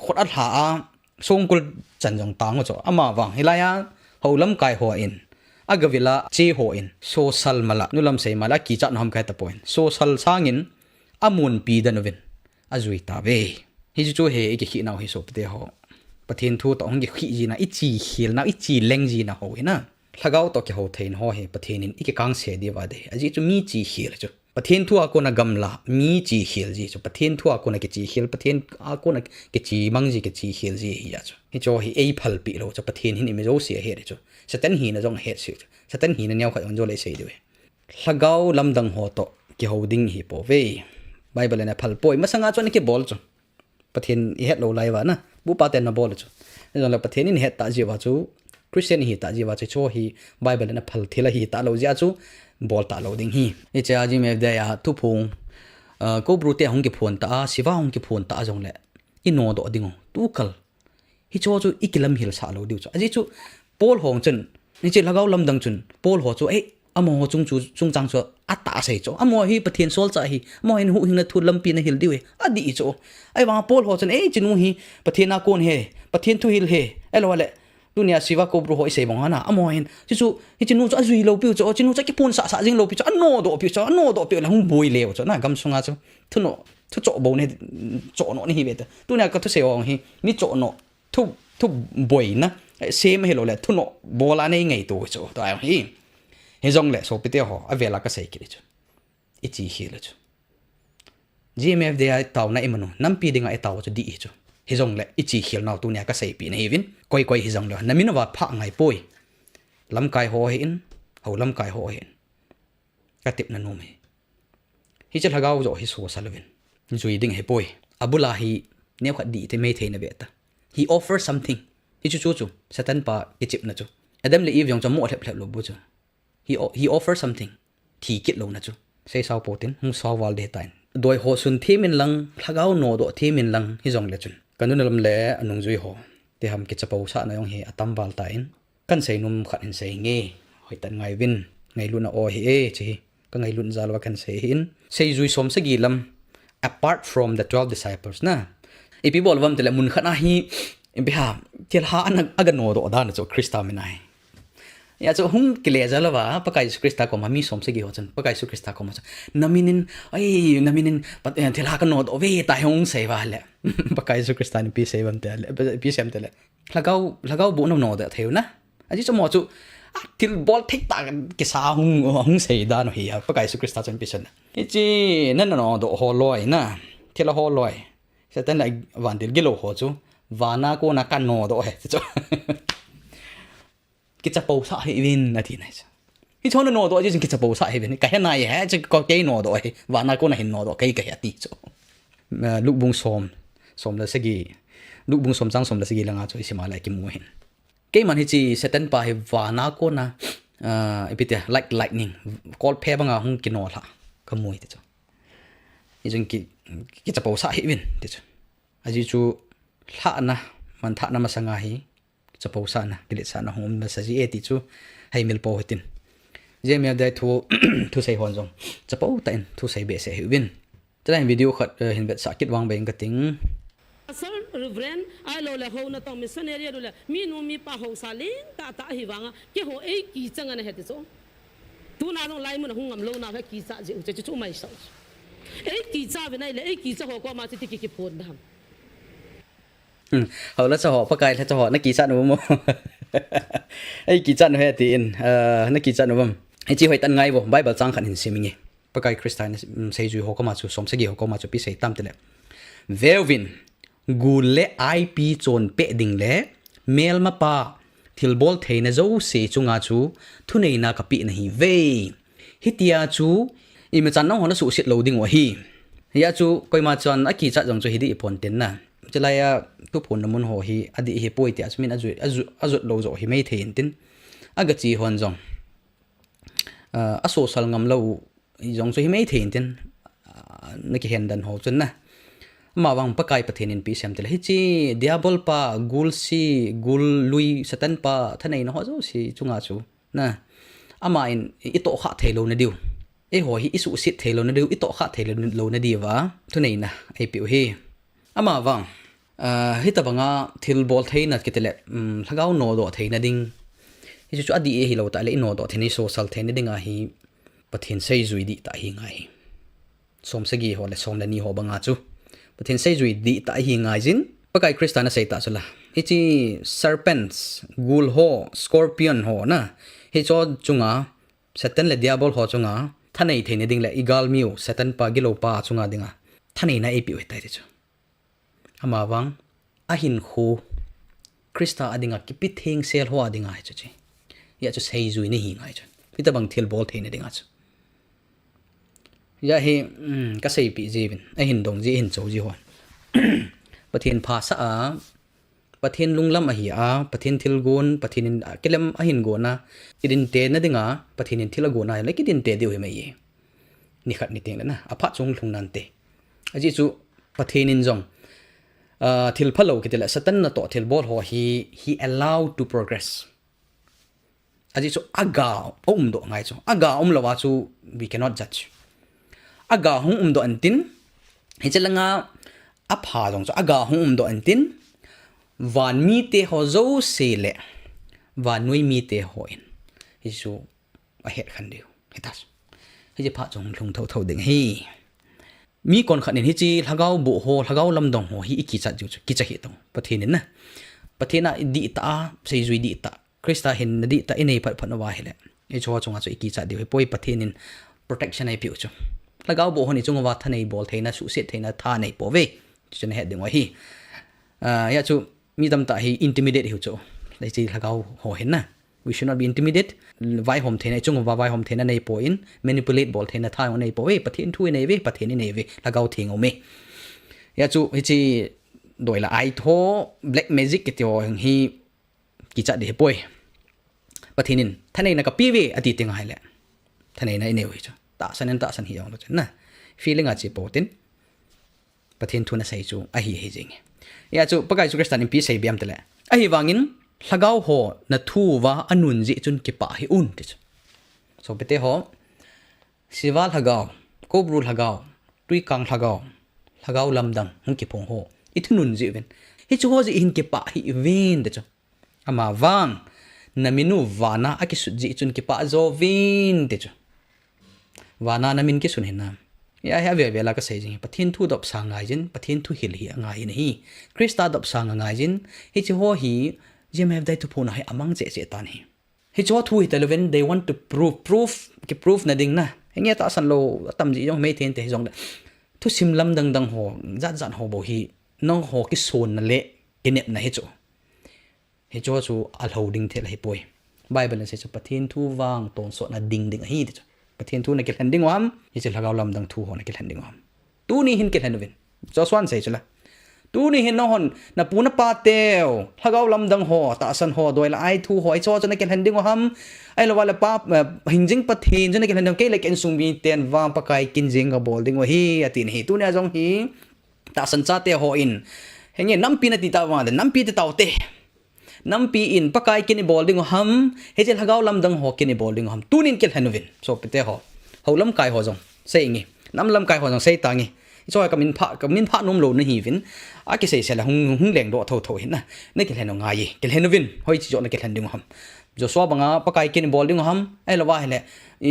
khut alha a, songkul chan jong tang u chu. Amavang hilai a, hou lamkai hon, agavil a che hon, sosal mala, nulam sei mala, kichat na ham kahe tapon. Sosal sangin, amunpi dan uvin, ajui tauve. Hichu chu hi ikikhel nau hi sopite ho. Pathen thu toh hung kikhel jina, ichi khel nau, ichi leng jina ho hi na. Lhagao toh kihou theina ho hi Pathen in ikikangse diu va dei. Ajeh chu mi chi khel chu. Pathen thu a kona gamla, mi chi khel ji chu. Pathen thu a kona kichi khel, Pathen a kona kichi mang ji, kichi khel ji hi a chu. Hichu hi eiphalpeh lou chu, Pathen hin imi jouse ahe di chu. Satan hina jong ahe sih chu. Satan hina neo khat jong jo le sei diu e. Lhagao lamdang ho toh kihou ding hi pouve. Bible in aphal poi. Masanga chun kibol chu. Pathen ihet lou lai uva na. Bupa ten anabol chu. Hijongle Pathen in ihet tah jeh uva chu. Christian ihi tah jeh uva chu. Chu hi Bible in aphal thil ahi talou jeh a chu. Bol talou ding hi. Hiche a Jim F D I a thuphong. Uh, Kobru te hung kiphon ta a, Siva hung kiphon ta a jongle. Inodoh ding u. Tukal. Hichu chu ikilamhil sah lou diu chu. Ajeh chu Paul ho chun, hiche lhagao lamdang chun, Paul ho chu, eh, amaho chung chu, chungchang chu atahsa ahi chu. Amaho hi Pathen solchah ahi, amaho hin huhhingna thu lampi ana hil diu ahi, ati chu. Ahivang Paul ho chun, eh, hichenu hi Pathen a kon ahi, Pathen thuhil ahi, ahilou le, tunia Siva Kobru ho isei bang hina, amaho hin, hichu, hichenu chu ajui lou piu chu, hichenu chu akiphonsah sah jing lou piu chu, anodoh piu chu, anodoh piu le hung boi leu chu, na gamsunga chu, thunoh, thu choh bou ni, choh noh ni hi ve ta. Tunia kathusei ho hi, mi choh noh, thu, thu boina, eh, sem ahilou le, thunoh bol a nei ngaito chu, tua hi. Hijongle, sopite ho, avel a kasei kit chu. Ichi khel chu. G M F D I taona iman u, nampi dinga itao chu dih hi chu. Hijongle, ichi khel nau tunia kaseipeh nahi uvin, koi koi hijongle, namin uva phah ngai poi. Lamkai ho ahin, hou lamkai ho ahin. Katepna nom hi. Hiche lhagao joh hi sosal uvin. Jui ding ahi poi. Abula hi neokhat dih te mei thei na ve ta. He offer something. Hichu chu chu. Satan pa kichepna chu. Adam le Eve jong chu amoh lhep lhep lou bou chu. He o-, he offer something. Thi kit louna chu. Seisao potin, hung sao val ding ahitan. Doi ho sun them in lang, lhagao nodoh them in lang, hijongle chun. Kanun alam le anungjui ho. Teham kichapo sahna jong hi atam val tan. Kahin seinom khat hin sei nge, hoitah in ngai uvin, ngailutna aw ahi e, hiche hi. Kangailut jal uva kahin sei ahin. Seijui som sagi lam, apart from the twelve disciples na. Ipi bol uvam tile mun khat a hi, ipi ham, thilha ana, aga nodoh dan chu Christa min ahi. Hia chu hung kile jal uva, Pakai Jesu Christa koma mi som sagi ho chun, Pakai Jesu Christa koma chun. Namin in, ai, namin in, pat, eh, thilha kanodoh uve tia hung sei uva le. Pakai Jesu Christa in ipi sei uvam tile, ipi sei uvam tile. Lhagao, lhagao bohna nodoh thei u na. Ajeh chu amaho chu, a, thilbol thei tah kisa hung, hung sei dan u hi, a, Pakai Jesu Christa chun ipi asei na. Hiche, nana nodoh ho loi na. Thilha ho loi. Satan le vantil gilou ho chu. Vana kona kanodoh ahi, chu. Kichapo sah hih uvin, ati na chu. Hichu nanodoh jeh chun kichapo sah hih uvin. Kahe nai e, chu kei nodoh ahi. Vana kona hin nodoh kei kahi ati chu. A, Luke bung som, som le sagi. Luke bung som chang som le sagi langa chu isim a le kimu ahin. Keiman hiche Satan pa hi vana kona, ah, ipi tia, like lightning, kolphe banga hung kino lha, kamu e ti chu. Hichun ki, kichapo sah hih uvin, ti chu. Ajeh chu, lhahna, manthahna masanga hi, chapo sahna, kiletsahna hung um nasa ji e ti chu, heimil pou hitin. Jemia dai thu, thusei hon jong, chapo tah in, thusei behseh hih uvin. Chulai hin video khat, eh, hin vetsah kit vang beng kating. Pastor, Reverend, ahilou le hou natong missionary ahilou le, minu mipa hou sa leng tah tah ahi vanga, keiho eikicha ngan ahi ti chu. Tuna jong laimun a hung ngam louna hi kicha jeh u chu chu mai sa. Eikicha ve nai le, eikicha ho koma chu ti ki kiphon dam. Hmm, hou lhacha ho, Pakai lhacha ho, nakicha nom mo. Eikicha nom ahi tin, eh, nakicha nom mo. Hiche hoitah in ngai vo, Bible chang khat hin sim inge. Pakai Christa in, mm, seijui ho koma chu, som sagi ho koma chu ipi asei tam tile. Veuvin, gul le aipi chonpeh ding le, melmapa, thilbol theina jouse chunga chu, thuneina kapeh nahiuve. Hitia chu, imachan nangho nasuhset lou diu ahi. Hia chu, koima chan akichat jong chu hiding ipon tin na. Chulai a, thuphonna mun ho hi, adih hipoi tia chu min ajut, ajut, ajut lou joh hi maithei in tin. Agachi hon jong, ah, asosal ngam lou jong chu himai thei intin, ah, nakihen dan ho chun na. Amavang Pakai Pathen in ipi asei em tile, hiche Diabol pa, gul si, gul lui, Satan pa thaneina ho jouse chunga chu na, aman itoh kha thei louna diu, eiho hi isuhset thei louna diu, itoh kha thei louna diuva thuneina eipeh u ahi. Amavang, ah, hitobanga thilbol theina kitile, um, lhagao nodoh theina ding, hichu chu adih ahilou tah le inodoh theina, isosal theina dinga hi Pathen seijui dihtah ahi ngai ahi. Som sagi ho le som le ni ho banga chu Pathen seijui dihtah ahi ngaijin, Pakai Christa in asei tah chu la, hiche serpents, gul ho, scorpion ho na, hicho chunga, Satan le Diabol ho chunga thanei theina ding le igalmiu Satan pa, gilou pa chunga dinga thaneina eipeh u ahitai ti chu. Amavang ahinkho Christa a dinga kipe thengsel ho a dinga hichu chu, hia chu seijuina ahi ngai chu, hitobang thilbol theina dinga chu. Hia hi, um, kaseipeh jiuvin, ahin dong ji, ahin chou ji hon, Pathen phasah a, Pathen lunglam ahi a, Pathen thilgon, Pathen in, ah, kilem ahin gon a, kidinte na dinga Pathen in thil agon a le kidinte diu ahi mai e. Nikhat niteng le na, aphat chu hung lhung nante. Ajeh chu Pathen in jong, ah, thil phalou kitile Satan natoh thilbol ho hi, he allowed to progress. Ajeh chu aga aumdoh ngai chu. Aga umlouva chu we cannot judge. Aga hung umdoh intin, hiche langa apha jong chu aga hung umdoh intin, van mite ho jouse le vannoi mite hon hichu ahet khen diu ahitai. Hiche phat chu hung lhung thouthou ding ahi. Mi konkhat in hiche lhagao boh ho, lhagao lamdang ho hi ikichat diu chu kicha hih tauve. Pathen in na, Pathen a dihtah a, seijui dihtah, Christa hinna dihtah inei phatphat uva ahile, hicheho chunga chu ikichat diu ahipoi, Pathen in protection eipeh u chu. Lhagao boh hon ichung uva thanei bol theina, suhset theina tha anei pouve. Chuchu nahet diu ahi. Ah, hia chu mi tamtah hi intimidate ahiu chu, hiche lhagao ho hin na. We should not be intimidated. Vaihom theina, ichung uva vaihom theina anei poi, manipulate bol theina tha anei pouve. Pathen thu inei uve, Pathen inei uve, Lhagao Theng aume. Hia chu hiche doi le ai tho, black magic kiti ho hi kichat ding ahipoi. Pathen in thaneina kapeuve ati teng ahile, thaneina inei u ahi chu. Tahsan in tahsan hi jonglou chun na, feeling a che pou tin, Pathen thu nasei chu ahi ahi jenge. Hia chu Pakai Jesu Christa in ipi asei bep em tile, ahivangin lhagao ho nathu uva anun jeh chun kipah hih un ti chu. Sopite ho, Shiva lhagao, Kobru lhagao, Twikang lhagao, lhagao lamdang hung kiphong ho ithunun jeh uvin, hicheho jeh hin kipah hih uvin ti chu. Amavang namin u vana akisut jeh chun kipah jouvin ti chu. Vana namin kisun hinam? Hia hi avel vel a kasei jing hi, Pathen thu dopsang ngaijin, Pathen thu hil hi angai in ahi. Christa dopsang angaijin, hicheho hi G M F D I thuphon a hi amang cheh cheh tan ahi. Hicheho thu hita louvin, they want to prove, prove, kiprove na ding na. Henge tahsan lou atam jeh jong himai thei inte, hijongle thusim lamdang dang ho, jat jat ho bou hi, nangho kisonna le kinepna hichu, hicheho chu alhou ding thil ahipoi. Bible in asei chu Pathen thu vang tonsot na ding ding ahi ti chu. Pathen thu nakilhen diu ham, hiche lhagao lamdang thu ho nakilhen diu ham? Tuni hin kilhen uvin. Joshua in asei chu la, tuni hin nanghon napu napa teu, lhagao lamdang ho, tahsan ho, doi le ai thu ho, hicheho chu nakilhen diu ham? Ahilouleh pa, eh, hingjing Pathen chu nakilhen diu ham? Kei le ka insung miten vang Pakai kin jeng kabol diu ahi, atin ahi. Tunia jong hi tahsan chate hon, henge nampi nati tauva, nampi ti taute. Nampi in Pakai kin ibol diu ham, hiche lhagao lamdang ho kin ibol diu ham? Tunin kilhen uvin, sopite ho. Hou lamkai ho jong sei inge, nam lamkai ho jong sei tange. Hicheho kamin pha, kamin pha nom lou nahiuvin, akisei sei le hung, hung lengdoh thotho hin na, nakilhen u ngai e, kilhen uvin. Hoiche joh nakilhen diu ham? Joshua banga Pakai kin ibol diu ham? Ahilouleh, i,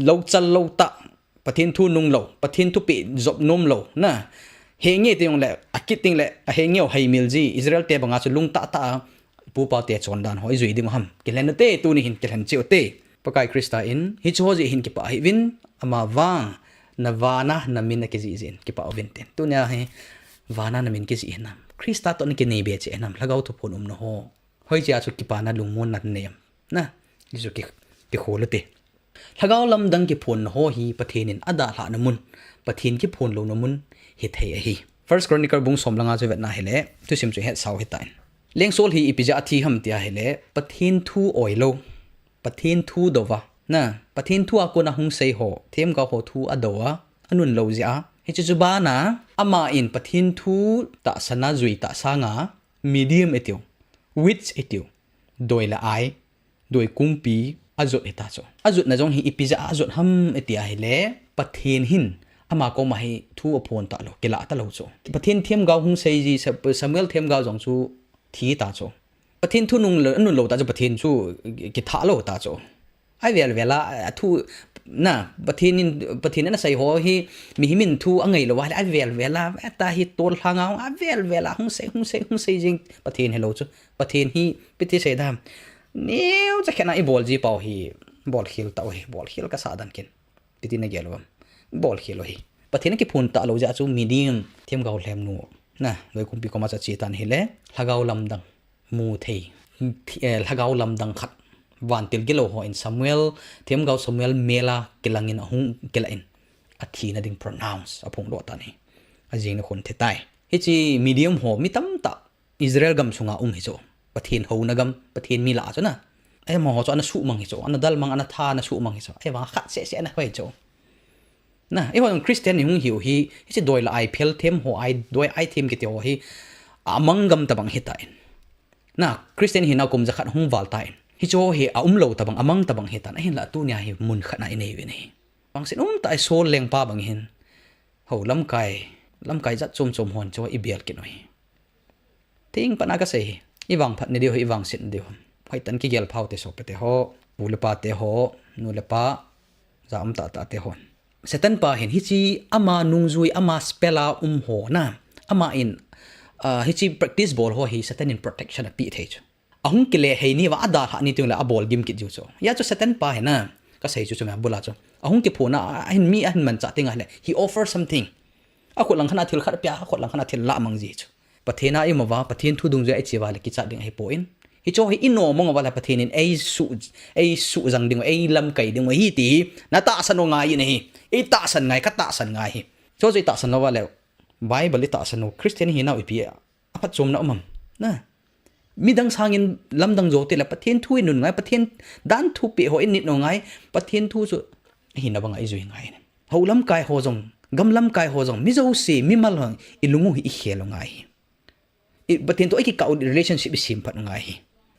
louchal lou tah, Pathen thu nunglou, Pathen thupeh jop nomlou na, henge ti jongle, akit tengle ahenge u haimil ji, Israel te banga chu lungtah tah a pupa te chondan ho ijui diu ham? Kilhen ute, tuni hin kilhen cheh ute. Pakai Christa in hicheho jeh hin kipah hih uvin, amavang navana namin akijih jeh in kipah uvin tin. Tunia hi vana namin kijih hinam? Christa toh nakinei be cheh hinam? Lhagao thuphon umna ho, hoiche a chu kipana lungmonna nanei em? Na, hichu ki, kikhol ute. Lhagao lamdang kiphonna ho hi Pathen in adalhahna mun, Pathen kiphon louna mun hithei ahi. First Chronicle bung som le nga chu vetna hile, thusim chu hetsau hitan. Lengsol hi ipi jeh a thi ham tia hile, Pathen thu oilou, Pathen thu dou a, na, Pathen thu a kona hung sei ho, themgao ho thu adou a, anun lou jeh a. Hiche chu bana, ama in Pathen thu tahsan a jui tahsan a, medium itiu, witch itiu, doi le ai, doi kungpi ajot hita chu. Ajotna jong hi ipi jeh a ajot ham iti ahile, Pathen hin ama koma hi thu aphon talou, kilah talou chu. Pathen themgao hung sei ji, Sa-, Samuel themgao jong chu thi ta chu. Pathen thu nung lo, nun lou ta chu, Pathen chu kitha lou ta chu. Avel vel a, a thu, na, Pathen in, Pathen in asei ho hi, mihem in thu angai lou a, avel vel a, ta hi tol lhanga, avel vel a, hung sei, hung sei, hung sei jing, Pathen hilou chu. Pathen hi, ipi ti sei dam. Neocha khat a ibol ji pau hi, bolkhel tau hi, bolkhel kasah dan kin. Ipi ti nagel uvem. Bolkhel u hi. Pathen akiphon talou jeh a chu medium, themgao lhemnu, na, doi kungpi koma chu ache tan ahile, lhagao lamdang mu thei, thi-, eh, lhagao lamdang khat, vantil gilou ho in Samuel, themgao Samuel mel a kilang in ahung kilah in, athina ding pronounce aphongdoh tan ahi. Ajing nikho thi tai. Hiche medium ho mi tamtah Israel gamsunga um hi chu. Pathen houna gam, Pathen mi lah chu na. Amaho chu ana suhmang hi chu, ana dalmang, ana tha, ana suhmang hi chu. Ahivang khat seh seh ana hoi chu. Na, eiho jong Christian ihung hiu hi, hiche doi le ai phel them ho, ai doi ai them kiti ho hi, amang gam tabang hitan. Na, Christian hina kum jakhat hung val tan. Hiche ho hi aumlou tabang, amang tabang hitan. Ahinla tunia hi mun khat a inei uvin ahi. Vangset umtah a isol lengpa bang hin, hou lamkai, lamkai jat chom chom hon chu ibel kit u hi. Thengpat a kasei hi, ivangphat nadiu hi, ivangset nadiu hi. Hoitah in kigel phau te sopite ho, pu le pa te ho, nu le pa, ja umtah tah te hon. Satan pa hin hiche ama nungjui, ama spell a um ho na, ama in, ah, hiche practice bol ho hi Satan in protection apeh thei chu. Ahung kile hei ni uva adalhah ni teng le abol gim kit jiu chu. Hia chu Satan pa hi na, kasei chu chu me abul a chu. Ahung kiphon a, ahin mi ahin manchah teng ahile, he offer something. Akhut lang khat a thil khat apia, akhut lang khat a thil lah mang ji chu. Pathen a ium uva, Pathen thu dungjui a iche uva le kichat ding ahipoi. Hiche ho hi inom mong uva le Pathen in eisuh, eisuh jang ding u, eilamkai ding u ahi ti hi natahsan u ngai in ahi. Eitahsan ngai, katahsan ngai hi. Hiche ho chu itahsan lou uva le Bible itahsan u, Christian hinau ipi aphatchomna um am? Na. Midang sangin lamdang jo tile Pathen thu inun ngai, Pathen dan thupeh ho init u ngai, Pathen thu chu ahina banga ijui ngai. Hou lamkai ho jong, gam lamkai ho jong, mi jouse, mimal ho jong, ilung u hi ikhel u ngai hi. I, Pathen toh ikikah u relationship isemphat u ngai hi.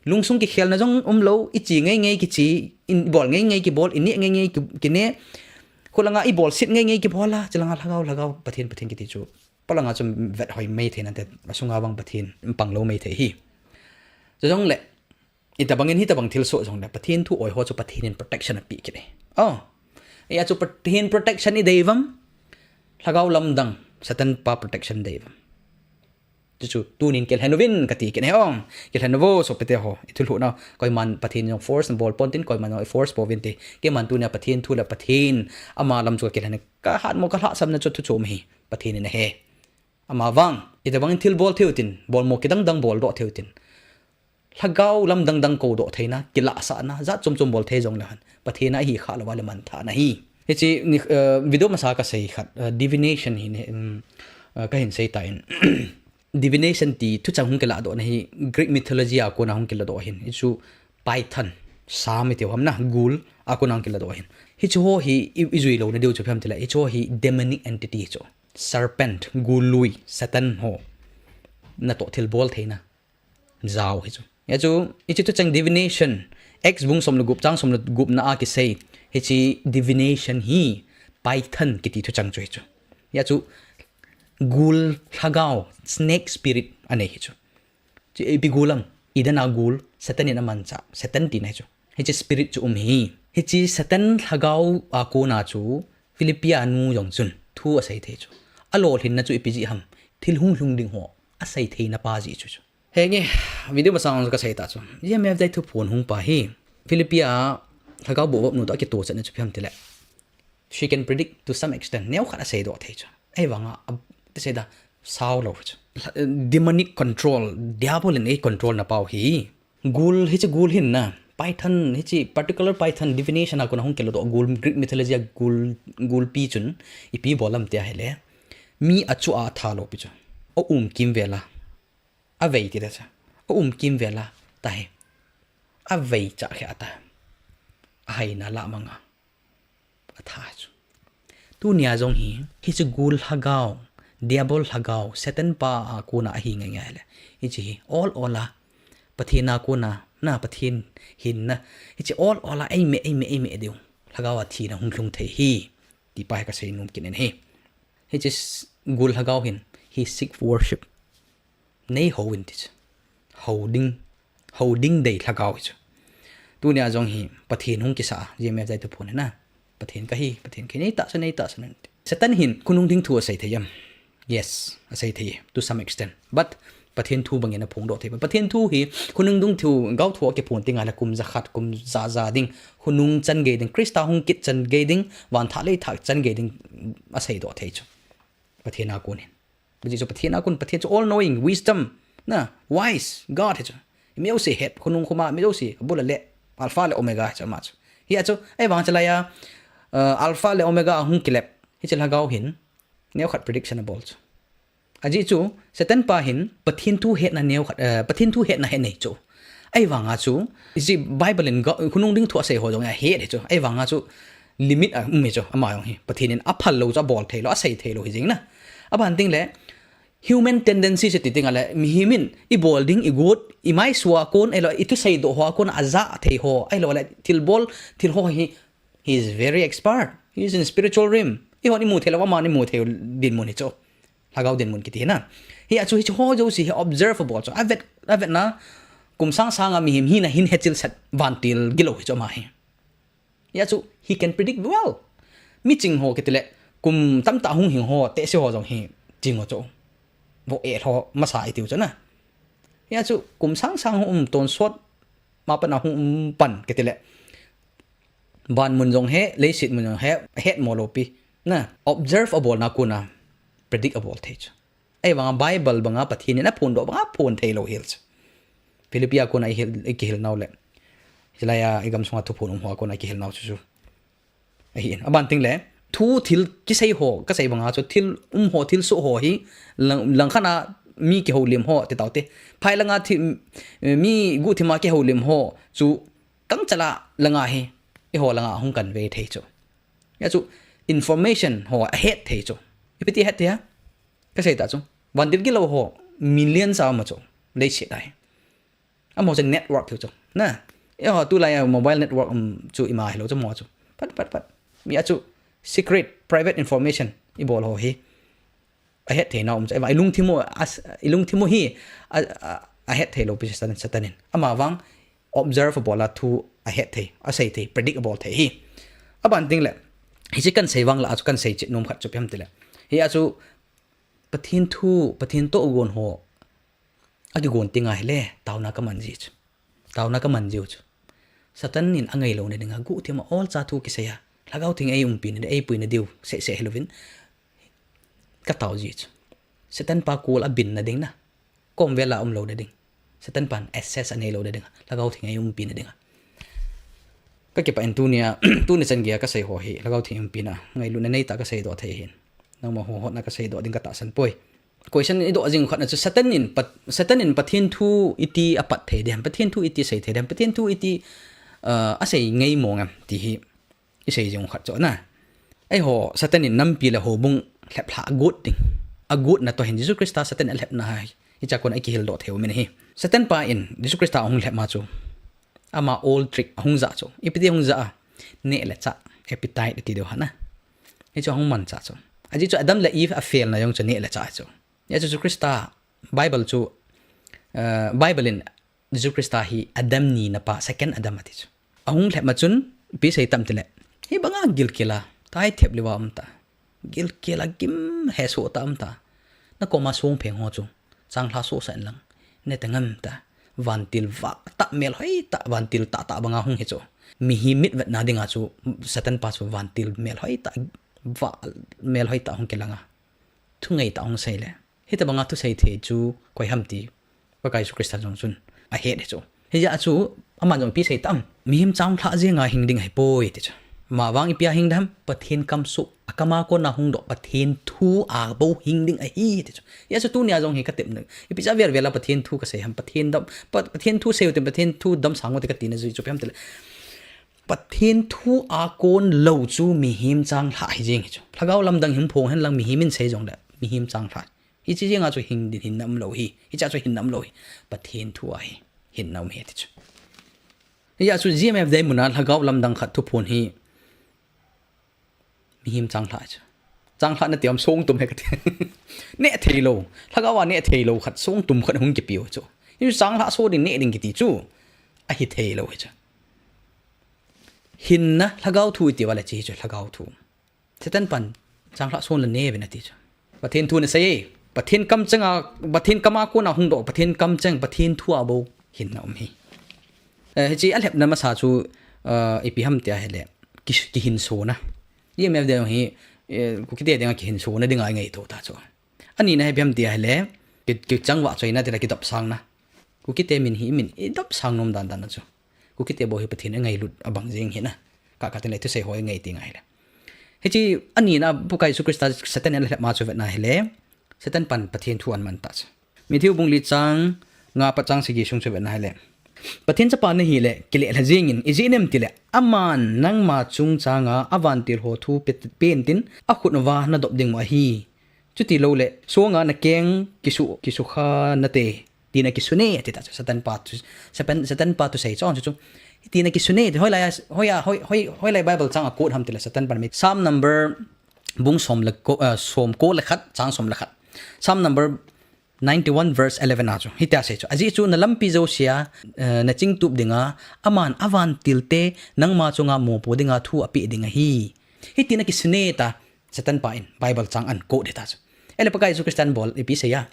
Lungsung kikhelna jong umlou, iche ngei ngei kiche, ibol ngei ngei kibol, ineh ngei ngei ki, kineh. Khulanga ibolset ngei ngei kibol a, chulanga lhagao, lhagao, Pathen, Pathen kiti chu. Polanga chu vet hoi mei thei nante, asunga vang Pathen panglou mei thei hi. Chujongle, itobangin hitobang thilsoh jongle, Pathen thu oi ho chu Pathen in protection apeh kit e. Oh, hia chu Pathen protection idei uvam, lhagao lamdang, Satan pa protection idei uvam. Chuchu tunin kilhen uvin kati kit e, oh, kilhen uvo sopite ho, ithulhuh nau, koiman Pathen jong force bol ponte, koiman jong force pouvinte, keiman tunia Pathen thu le Pathen ama lam chu kakilhen e. Kahatmo kalhahsamna chu thuchom ahi, Pathen in ahe. Amavang, itobangin thil bol thei utin, bolmo kidang dang boldoh thei utin. Lhagao lamdang dang koudoh theina, kilahsahna, jat chom chom bol thei jongle hen, Pathen a ihi khah lou uva le manthahna ahi. Hiche ni, eh, video masa kasei khat, eh, divination hi ni, um, eh, kahin sei tan. Divination ti thuchang hung kiladohna hi Greek mythology a kona hung kiladoh ahin. Hichu Python, Sam itiu ham na, ghoul a kona hung kiladoh ahin. Hiche ho hi i, ijui louna diu chu ipi ham tile, hiche ho hi demonic entity chu. Serpent, ghoul lui, Satan ho natoh thilbol theina jao hichu. Hichu, hiche thuchang divination, Acts bung som le gup chang som le gupna a kisei, hiche divination hi Python kiti thuchang chu hichu. Hichu, ghoul lhagao, snake spirit anei hichu. Chu ipi ghoul ham, Eden a ghoul, Satan in amanchah, Satan tina hichu. Hiche spirit chu um hi. Hiche Satan lhagao a kona chu Philippi a nu jong chun thu asei thei chu. Alolhinna chu ipi jeh ham, thil hunglhung ding ho asei theina pa jeh chu chu. Henge, video masang jong kasei ta chu, G M F J thuphon hung pa hi Philippi a lhagao bohvop nu toh akitochatna chu ipi ham tile, she can predict to some extent. Neokhat aseidoh thei chu. Ahivanga, a, ti sei da, sao lou chu. Demonic control, diabol in eicontrol na pau hi. Ghoul, hiche ghoul hin na, Python, hiche particular Python divination a kona hung kiladoh ghoul, Greek mythology a ghoul, ghoul pi chun, ipi bol ham tia ahile, mi achu a atha lou pi chu. Aum kimvel a, avei ti da chu. Aum kimvel a, tahi. Avei chah khe ata. ahaina lah manga atha chu. Tunia jong hi, hiche gul lhagao, Diabol lhagao, Satan pa a kona ahi ngai ngai le. Hiche hi, ol ol a, Pathen a kona, na Pathen hinna, hiche ol ol a, eime, eime, eime diu. Lhagao a thina hung lhung thei hi, ti pa hi kasei nom kit in ahi. Hiche gul lhagao hin, he seek worship. Nei hou in ti chu. Hou ding, hou ding dei lhagao hi chu. Tunia jong hi Pathen hung kisa a, J M F J thuphon na. Pathen kahi, Pathen kahi, nei tahsan, nei tahsan. Satan hin khonung ding thu asei thei em? Yes, asei thei, to some extent. But Pathen thu bangin aphongdoh thei. Pathen thu hi khonung ding thu, gao thu akiphon ding ahile kum jakhat, kum ja ja ding, khonung chan gei ding, Christa hung kit chan gei ding, van thah lei thah chan gei ding asei doh thei chu. Pathen a kon hin. Ajeh chu Pathen a kon, Pathen chu all knowing, wisdom, na, wise, God hi chu. Mi jouse het, khonung khoma, mi jouse, abul a le, Alpha le Omega hi chu ama chu. Hia chu, ahivang chu laiya, uh, Alpha le Omega ahung kilep, hiche lhagao hin, neokhat prediction abol chu. Ajeh chu, Satan pa hin, Pathen thu hetna neokhat, uh, Pathen thu hetna he nei chu. Ahivanga chu, hiche Bible in ga-, khonung ding thu asei ho jong ahet hi chu. Ahivanga chu, limit a um hi chu, ama jong hi. Pathen in aphal lou chu abol thei lou, asei thei lou hi jing na. Aban ding le, human tendency chu ti ding ahile, mihem in ibol ding, igot, imaisua kon, ahilou, ithusei doh hoa kon, aja thei ho, ahilou le, thilbol, thil ho hi, he is very expert. He is in spiritual realm. Eihon imu thei lou, aman imu thei dinmun hi chu. Lhagao dinmun kiti hi na. Hia chu hiche ho jouse hi observe abol chu. Avet, avetna, kum sang sanga mihem hina hin hechil set vantil gilou hi chu ama hi. Hia chu, he can predict well. Miching ho kiti le, kum tamtah hung hing ho, tehse ho jong hi, ching ho chu. Vo e lho, masa itiu chu na. Hia chu, kum sang sang hung um tonsot, ma pan a hung um pan kiti le. Van mun jong he, leiset mun jong he, hetmo lou pi. Na, observe abolna kona, predict abol thei chu. Ahivanga Bible banga Pathen in aphondoh banga aphon thei lou hel chu. Philippi a kona ihil, ikihil nau le. Hilaiya igam sunga thuphon um hoa kona ikihil nau chu chu. Ahin, aban ding le, thu thil kisei ho, kasei banga chu thil um ho, thil soh ho hi, lang, langkhat a mi kihoulim ho, ti tau te. Phai langa thi, mi guhthima kihoulim ho, chu kangchal a langa hi, eiho langa hung kan ve thei chu. Hia chu, information ho ahet thei chu. Ipi ti ahet thei a? Kasei ta chu. Vantil gilou ho, millions a um a chu. Leiset a hi. Amaho chu network thei chu. Na. Eiho tulai a mobile network um chu ima hilou chu mo chu. Pat, pat, pat. Mi a chu secret, private information ibol ho hi. Ahet theina um chu. Ahivang ilungthim u, as, ilungthim u hi, a, a, ahet thei lou pi Satan, Satan in. Ama vang observe abol a thu ahet thei, asei thei, predict abol thei hi. Aban ding le, hiche kan sei vang la a chu kan sei chet nom khat chu ipi ham ti le. Hia chu Pathen thu, Pathen toh gon ho, akigon ding ahile, taona kaman ji chu. Taona kaman jiu chu. Satan in angailou na dinga, guhthima olcha thu kisei a. Lhagao Theng in eiumpi na di, eipui na diu, seh seh hilouvin. Katao ji chu. Satan pa kol abin na ding na. Komvel a umlou na ding. Satan pan access anei lou na dinga. Lhagao Theng in eiumpi na dinga. Kakipah in tunia, tuni chan geiya kasei ho hi. Lhagao Theng in eiumpi na. Ngailutna neitah a kasei doh thei hin. Nangma ho hotna kasei doh ding katahsan poi. Question idoh jing khat na chu Satan in Pat-, Satan in Pathen thu iti apat thei dem, Pathen thu iti sei thei dem, Pathen thu iti, uh, asei ngai mong em ti hi isei jing khat chu na. Eiho Satan in nampi le houbung lheplhah agot ding. Agotna toh hin Jesu Christa Satan in alhepna hi. Hicha kon a ikihil doh thei u min hi. Satan pa in Jesu Christa ahung lhep ma chu. Ama old trick ahung ja chu. Ipi ti ahung ja a. Neh le chah. Appetite ti deu ha na. Hichu ahung mancha chu. Ajeh chu Adam le Eve afail na jong chu neh le chah chu. Hia chu Jesu Christa, Bible chu, uh, Bible in Jesu Christa hi Adam nina pa, second Adam ati chu. Ahung lhep ma chun, ipi sei tam ti le. Hi banga gilkel a, tai thep liva um ta. Gilkel a gim hesoh tah um ta. Nakoma songpheng ho chu, changlha sohsah in lang. Neh teng um ta. Vantil vah tah melhoi tah, vantil tah tah banga hung hi chu. Mihem mitvetna dinga chu, Satan pa chu vantil melhoi tah, vah melhoi tah hung kilang a. Thu ngai tah hung sei le. Hitabanga thusei thei chu koi ham ti Pakai Jesu Christa jong chun ahet hi chu. Hijeh a chu, aman jong ipi sei tam. Mihem changlhah jenga hing ding ahipoi ti chu. Ama vang ipi a hing dem, Pathen kamsoh, akam a kona hung doh, Pathen thu a bou hing ding ahi ti chu. Hijeh a chu tunia jong hi katep na. Ipi cha vel vel a Pathen thu kasei ham, Pathen dam, Pa-, Pathen thu sei u tin, Pathen thu damsang u ti kati na jeh chu ipi ham ti le. Pathen thu a kon lou chu mihem changlhah hi jeng hi chu. Lhagao lamdang hin phong hen lang mihem in sei jongle mihem changlhah. Hiche jenga chu hin din hinna umlou hi. Hiche chu hinna umlou hi. Pathen thu a hi hinna um hi ti chu. Hijeh a chu G M F Day muna lhagao lamdang khat thuphon hi mihem changlhah chu. Changlhah nati am songtum hi kati. Neh theilou. Lhagao a neh theilou khat songtum khat hung kipiu chu. Hichu changlhah so ding neh ding kiti chu. Ahi theilou hi chu. Hinna lhagao thu iti uva le hiche hi chu lhagao thu. Satan pan changlhah son le ne uvin ati chu. Pathen thu nasei e. Pathen kamcheng a, Pathen kam a kona hungdoh, Pathen kamcheng, Pathen thu a bou hinna um hi. Eh, hiche alhepna masa chu, eh, ipi ham tia hile, ki, kihinsona. G M F Day hi, eh, Kukite dinga kihinsona dinga ingaito ta chu. Anina hi ipi ham tia hile, ki, kichangvah choina tila kidopsangna. Kukite min hi min idopsang nom dandan a chu. Kukite bou hi Pathen ingailut abang jeng hina. Kaka tin le thusei ho ingai ti ngai le. Hiche anina Pakai Jesu Christa Satan in alhep ma chu vetna hile. Satan pan Pathen thu aman ta chu. Matthew bung li chang nga pat chang sagi sung chu vetna hile. Pathen chapa nahile, kilelha jengin, ijeh inem tile, aman nangma chungchanga avantil ho thu pe, pe intin, akhut uva nadop dingu ahi. Chuti loule, songa nakeng kisu, kisukha nate, tina kisune, ati ta chu, Satan pa thu, Satan, Satan pa thusei chon chu chu. Tina kisune, ti hoilai a, hoiya, hoi, hoi, hoilai Bible chang a quote ham tile, Satan pan mi. Psalm number bung som le ko, eh, som ko le khat, chang som le khat. Psalm number ninety-one verse eleven a chu. Hitia asei chu. Ajeh chu nalampi jousea, eh, nachingtup dinga, aman avantilte, nangma chunga mopo dinga thu apeh ding ahi. Hitin akisune ta, Satan pa in, Bible chang an quote ta chu. Ele Pakai Jesu Christan bol, ipi seiya.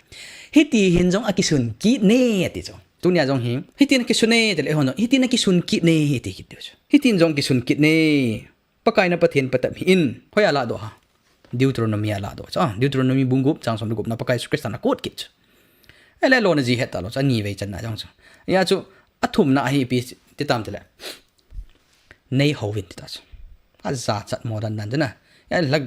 Hiti hin jong akisun kit ne, ati chu. Tunia jong hi, hitin akisun e, tile hon, hitin akisun kit ne, iti kit chu. Hitin jong kisun kit ne. Pakai na Pathen patep hih in, hoiya ladoh ham. Deuteronomy a ladoh. Chu, ah, Deuteronomy bung gup, chang som le gup na Pakai Jesu Christa na quote kit chu. Ele lona ji het ta lou chu, ani vei channa jong chu. Hia chu, athumna hi ipi ti tam tile. Nei houvin ti ta chu. Ajachat mo dandan chu na. Hia lha,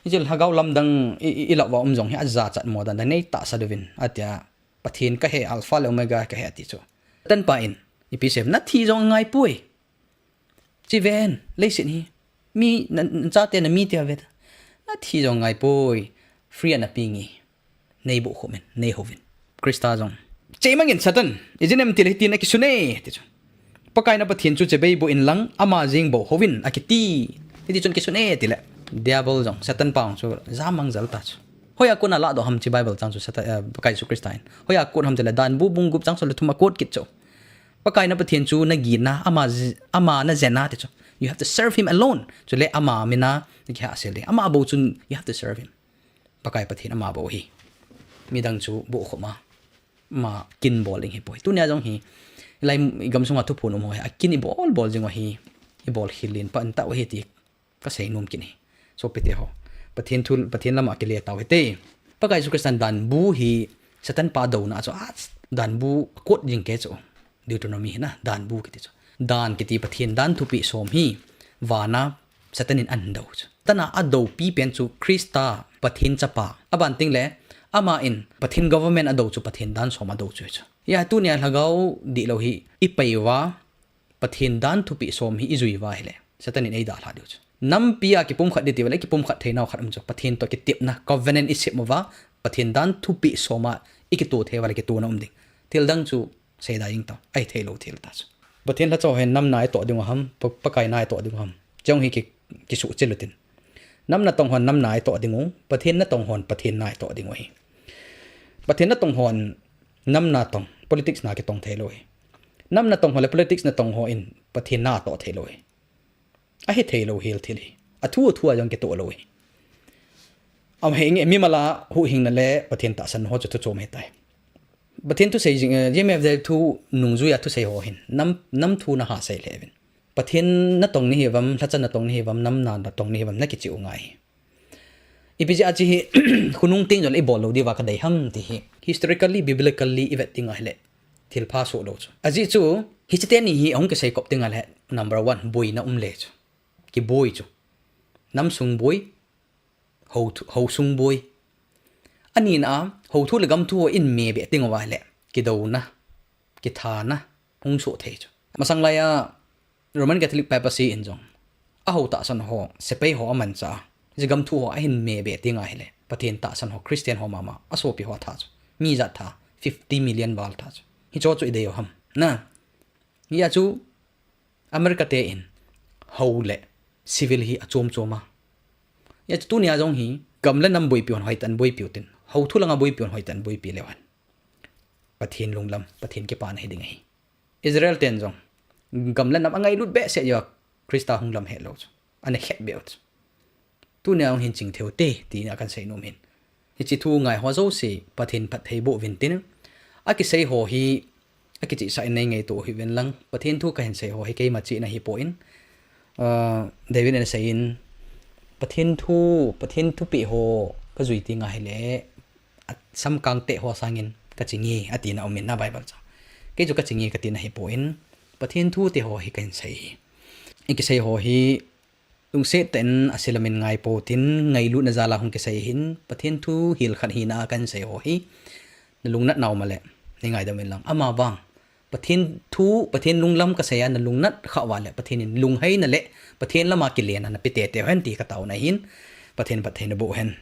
hiche lhagao lamdang i, i, i lau va um jong hi ajachat mo dandan nei tahsa diuvin. Atia, Pathen kahi, Alpha le Omega kahi ati chu. Satan pa in, ipi sei, nathi jong angai poi. Chi ven, leiset hi. Mi, na, nachate namite a ve ta. Nathi jong angai poi. Free a napeng e. Nei bohkhum in, nei houvin. Christa jong. Cheimang in Satan. Ijeh inem tile hitin akisun e, ti chu. Pakai na Pathen chu chibai boh in lang, ama jeng bou houvin, akiti. Hiti chun kisun e, tile. Diabol jong, Satan pa jong chu, jamang jal ta chu. Hoiya kona ladoh ham hiche Bible chang chu Satan, eh, Pakai Jesu Christa in. Hoiya quote ham tile, Dan bu bung gup chang som le thum a quote kit chu. Pakai na Pathen chu nagin na, ama j-, ama najen na ti chu. You have to serve him alone. Chule ama mina, nakihahsel ding. Ama bou chun, you have to serve him. Pakai Pathen ama bou hi. Midang chu bohkhum a. Ama kin bol ding hi poi. Tunia jong hi. Lai i gamsunga thuphon um ho hi. Akin ibol bol jing u hi. Ibol khel len pan tau hi ti. Kasei nom kit e. Sopite ho. Pathen thu, Pathen lama kile tau hite. Pakai Jesu Christan dan bu hi Satan pa douna chu a dan bu quote jing kei chu. Deuteronomy hi na dan bu kiti chu. Dan kiti Pathen dan thupeh som hi vana Satan in ahin dou chu. Tana adoupi pen chu Christa Pathen chapa. Aban tengle ama in Pathen government adou chu Pathen dan som adou chu chu. Hia tunia lhagao dihlou hi ipai uva Pathen dan thupeh som hi ijui uva ahile, Satan in eidalha diu chu. Nampi a kipumkhat ding ti uva le, kipumkhat theinau khat um chu. Pathen toh kitepna, covenant isem uva, Pathen dan thupeh som a ikito thei uva le, kitona um ding. Thil dang chu seida jing tau. Ahi theilou thil ta chu. Pathen lhacha ho hin nam nai toh ding u ham, Pa-, Pakai nai toh ding u ham. Chong hi ki, kisuhchil utin. Nam natong hon nam nai toh ding u, Pathen natong hon Pathen nai toh ding u ahi. Pathen natong hon nam natong, politics na kitong theilou ahi. Nam natong ho le politics natong ho in Pathen na toh theilou ahi. Ahi theilou hel thil ahi. Athu athu a jong kitoh lou ahi. Ama hi nge mimal a huhhingna le Pathen tahsan ho chu thu chom ahitai. Pathen thusei jing, eh, G M F Day thu nungjui a thusei ho hin. Nam, nam thu naha sei lheh uvin. Pathen natong nahi uvam, lhacha natong nahi uvam, nam na natong nahi uvam, nakicheh u ngai ahi. Ipi jeh a hiche hi, khonung teng jong le ibol lou diuva kadei ham ti hi. Historically, biblically, ivet ding ahile. Thilpha soh lou chu. Ajeh chu, hiche teni hi ahung kisei kop ding ahile, number one, boina um le chu. Kiboi chu. Namsung boi, hou thu, hou sung boi. Anina a, hou thu le gam thu in me be ding uva ahile. Kidouna, kithana, hung soh thei chu. Masang lai a, Roman Catholic Papacy in jong, ahou tahsan ho, sepai ho amanchah a, hiche gam thu ho ahin meh be teng ahile, Pathen tahsan ho, Christian ho mama, asopi ho tha chu, mi ijat tha, fifty million val tha chu, hicho chu idei u ham. Na, hia chu, America te in, hou le civil hi achom chom a. Hia chu tunia jong hi, gam le nam boipi hon hoitah in boipi utin, hou thu langa boipi hon hoitah in boipi leu hen. Pathen lunglam, Pathen kipana hiding ahi. Israel ten jong, gam le nam angailut behseh jeh a Christa hung lam hetlou chu, ana khet beh u chu, tunia hung hin ching thei u te, tina kahin sei nom in. Hiche thu ngai ho jouse, Pathen phatthei boh uvin tin, akisei ho hi, akichehsah in nei ngaito u hih uvin lang, Pathen thu kahin sei ho hi keima chihna ahipoi. Ah, David in asei in, Pathen thu, Pathen thupeh ho kajui teng ahile, a, samkang teh ho sangin kaching e, atina um in na Bible chu. Kei chu kaching e katina ahipoi, Pathen thu te ho hi kahin sei hi. Ikisei ho hi, lungset tah in ase lam in ngai pou tin, ngailutna jal a hung kisei ahin, Pathen thu hil khat hina a kahin sei ho hi, nalungnat nau ma le, nei ngaidam in lang. Amavang, Pathen thu, Pathen lunglam kasei a nalungnat khah uva le, Pathen in lungheina le, Pathen lama kilenna nape tete u hen ti kataona ahin, Pathen phatthei naboh hen.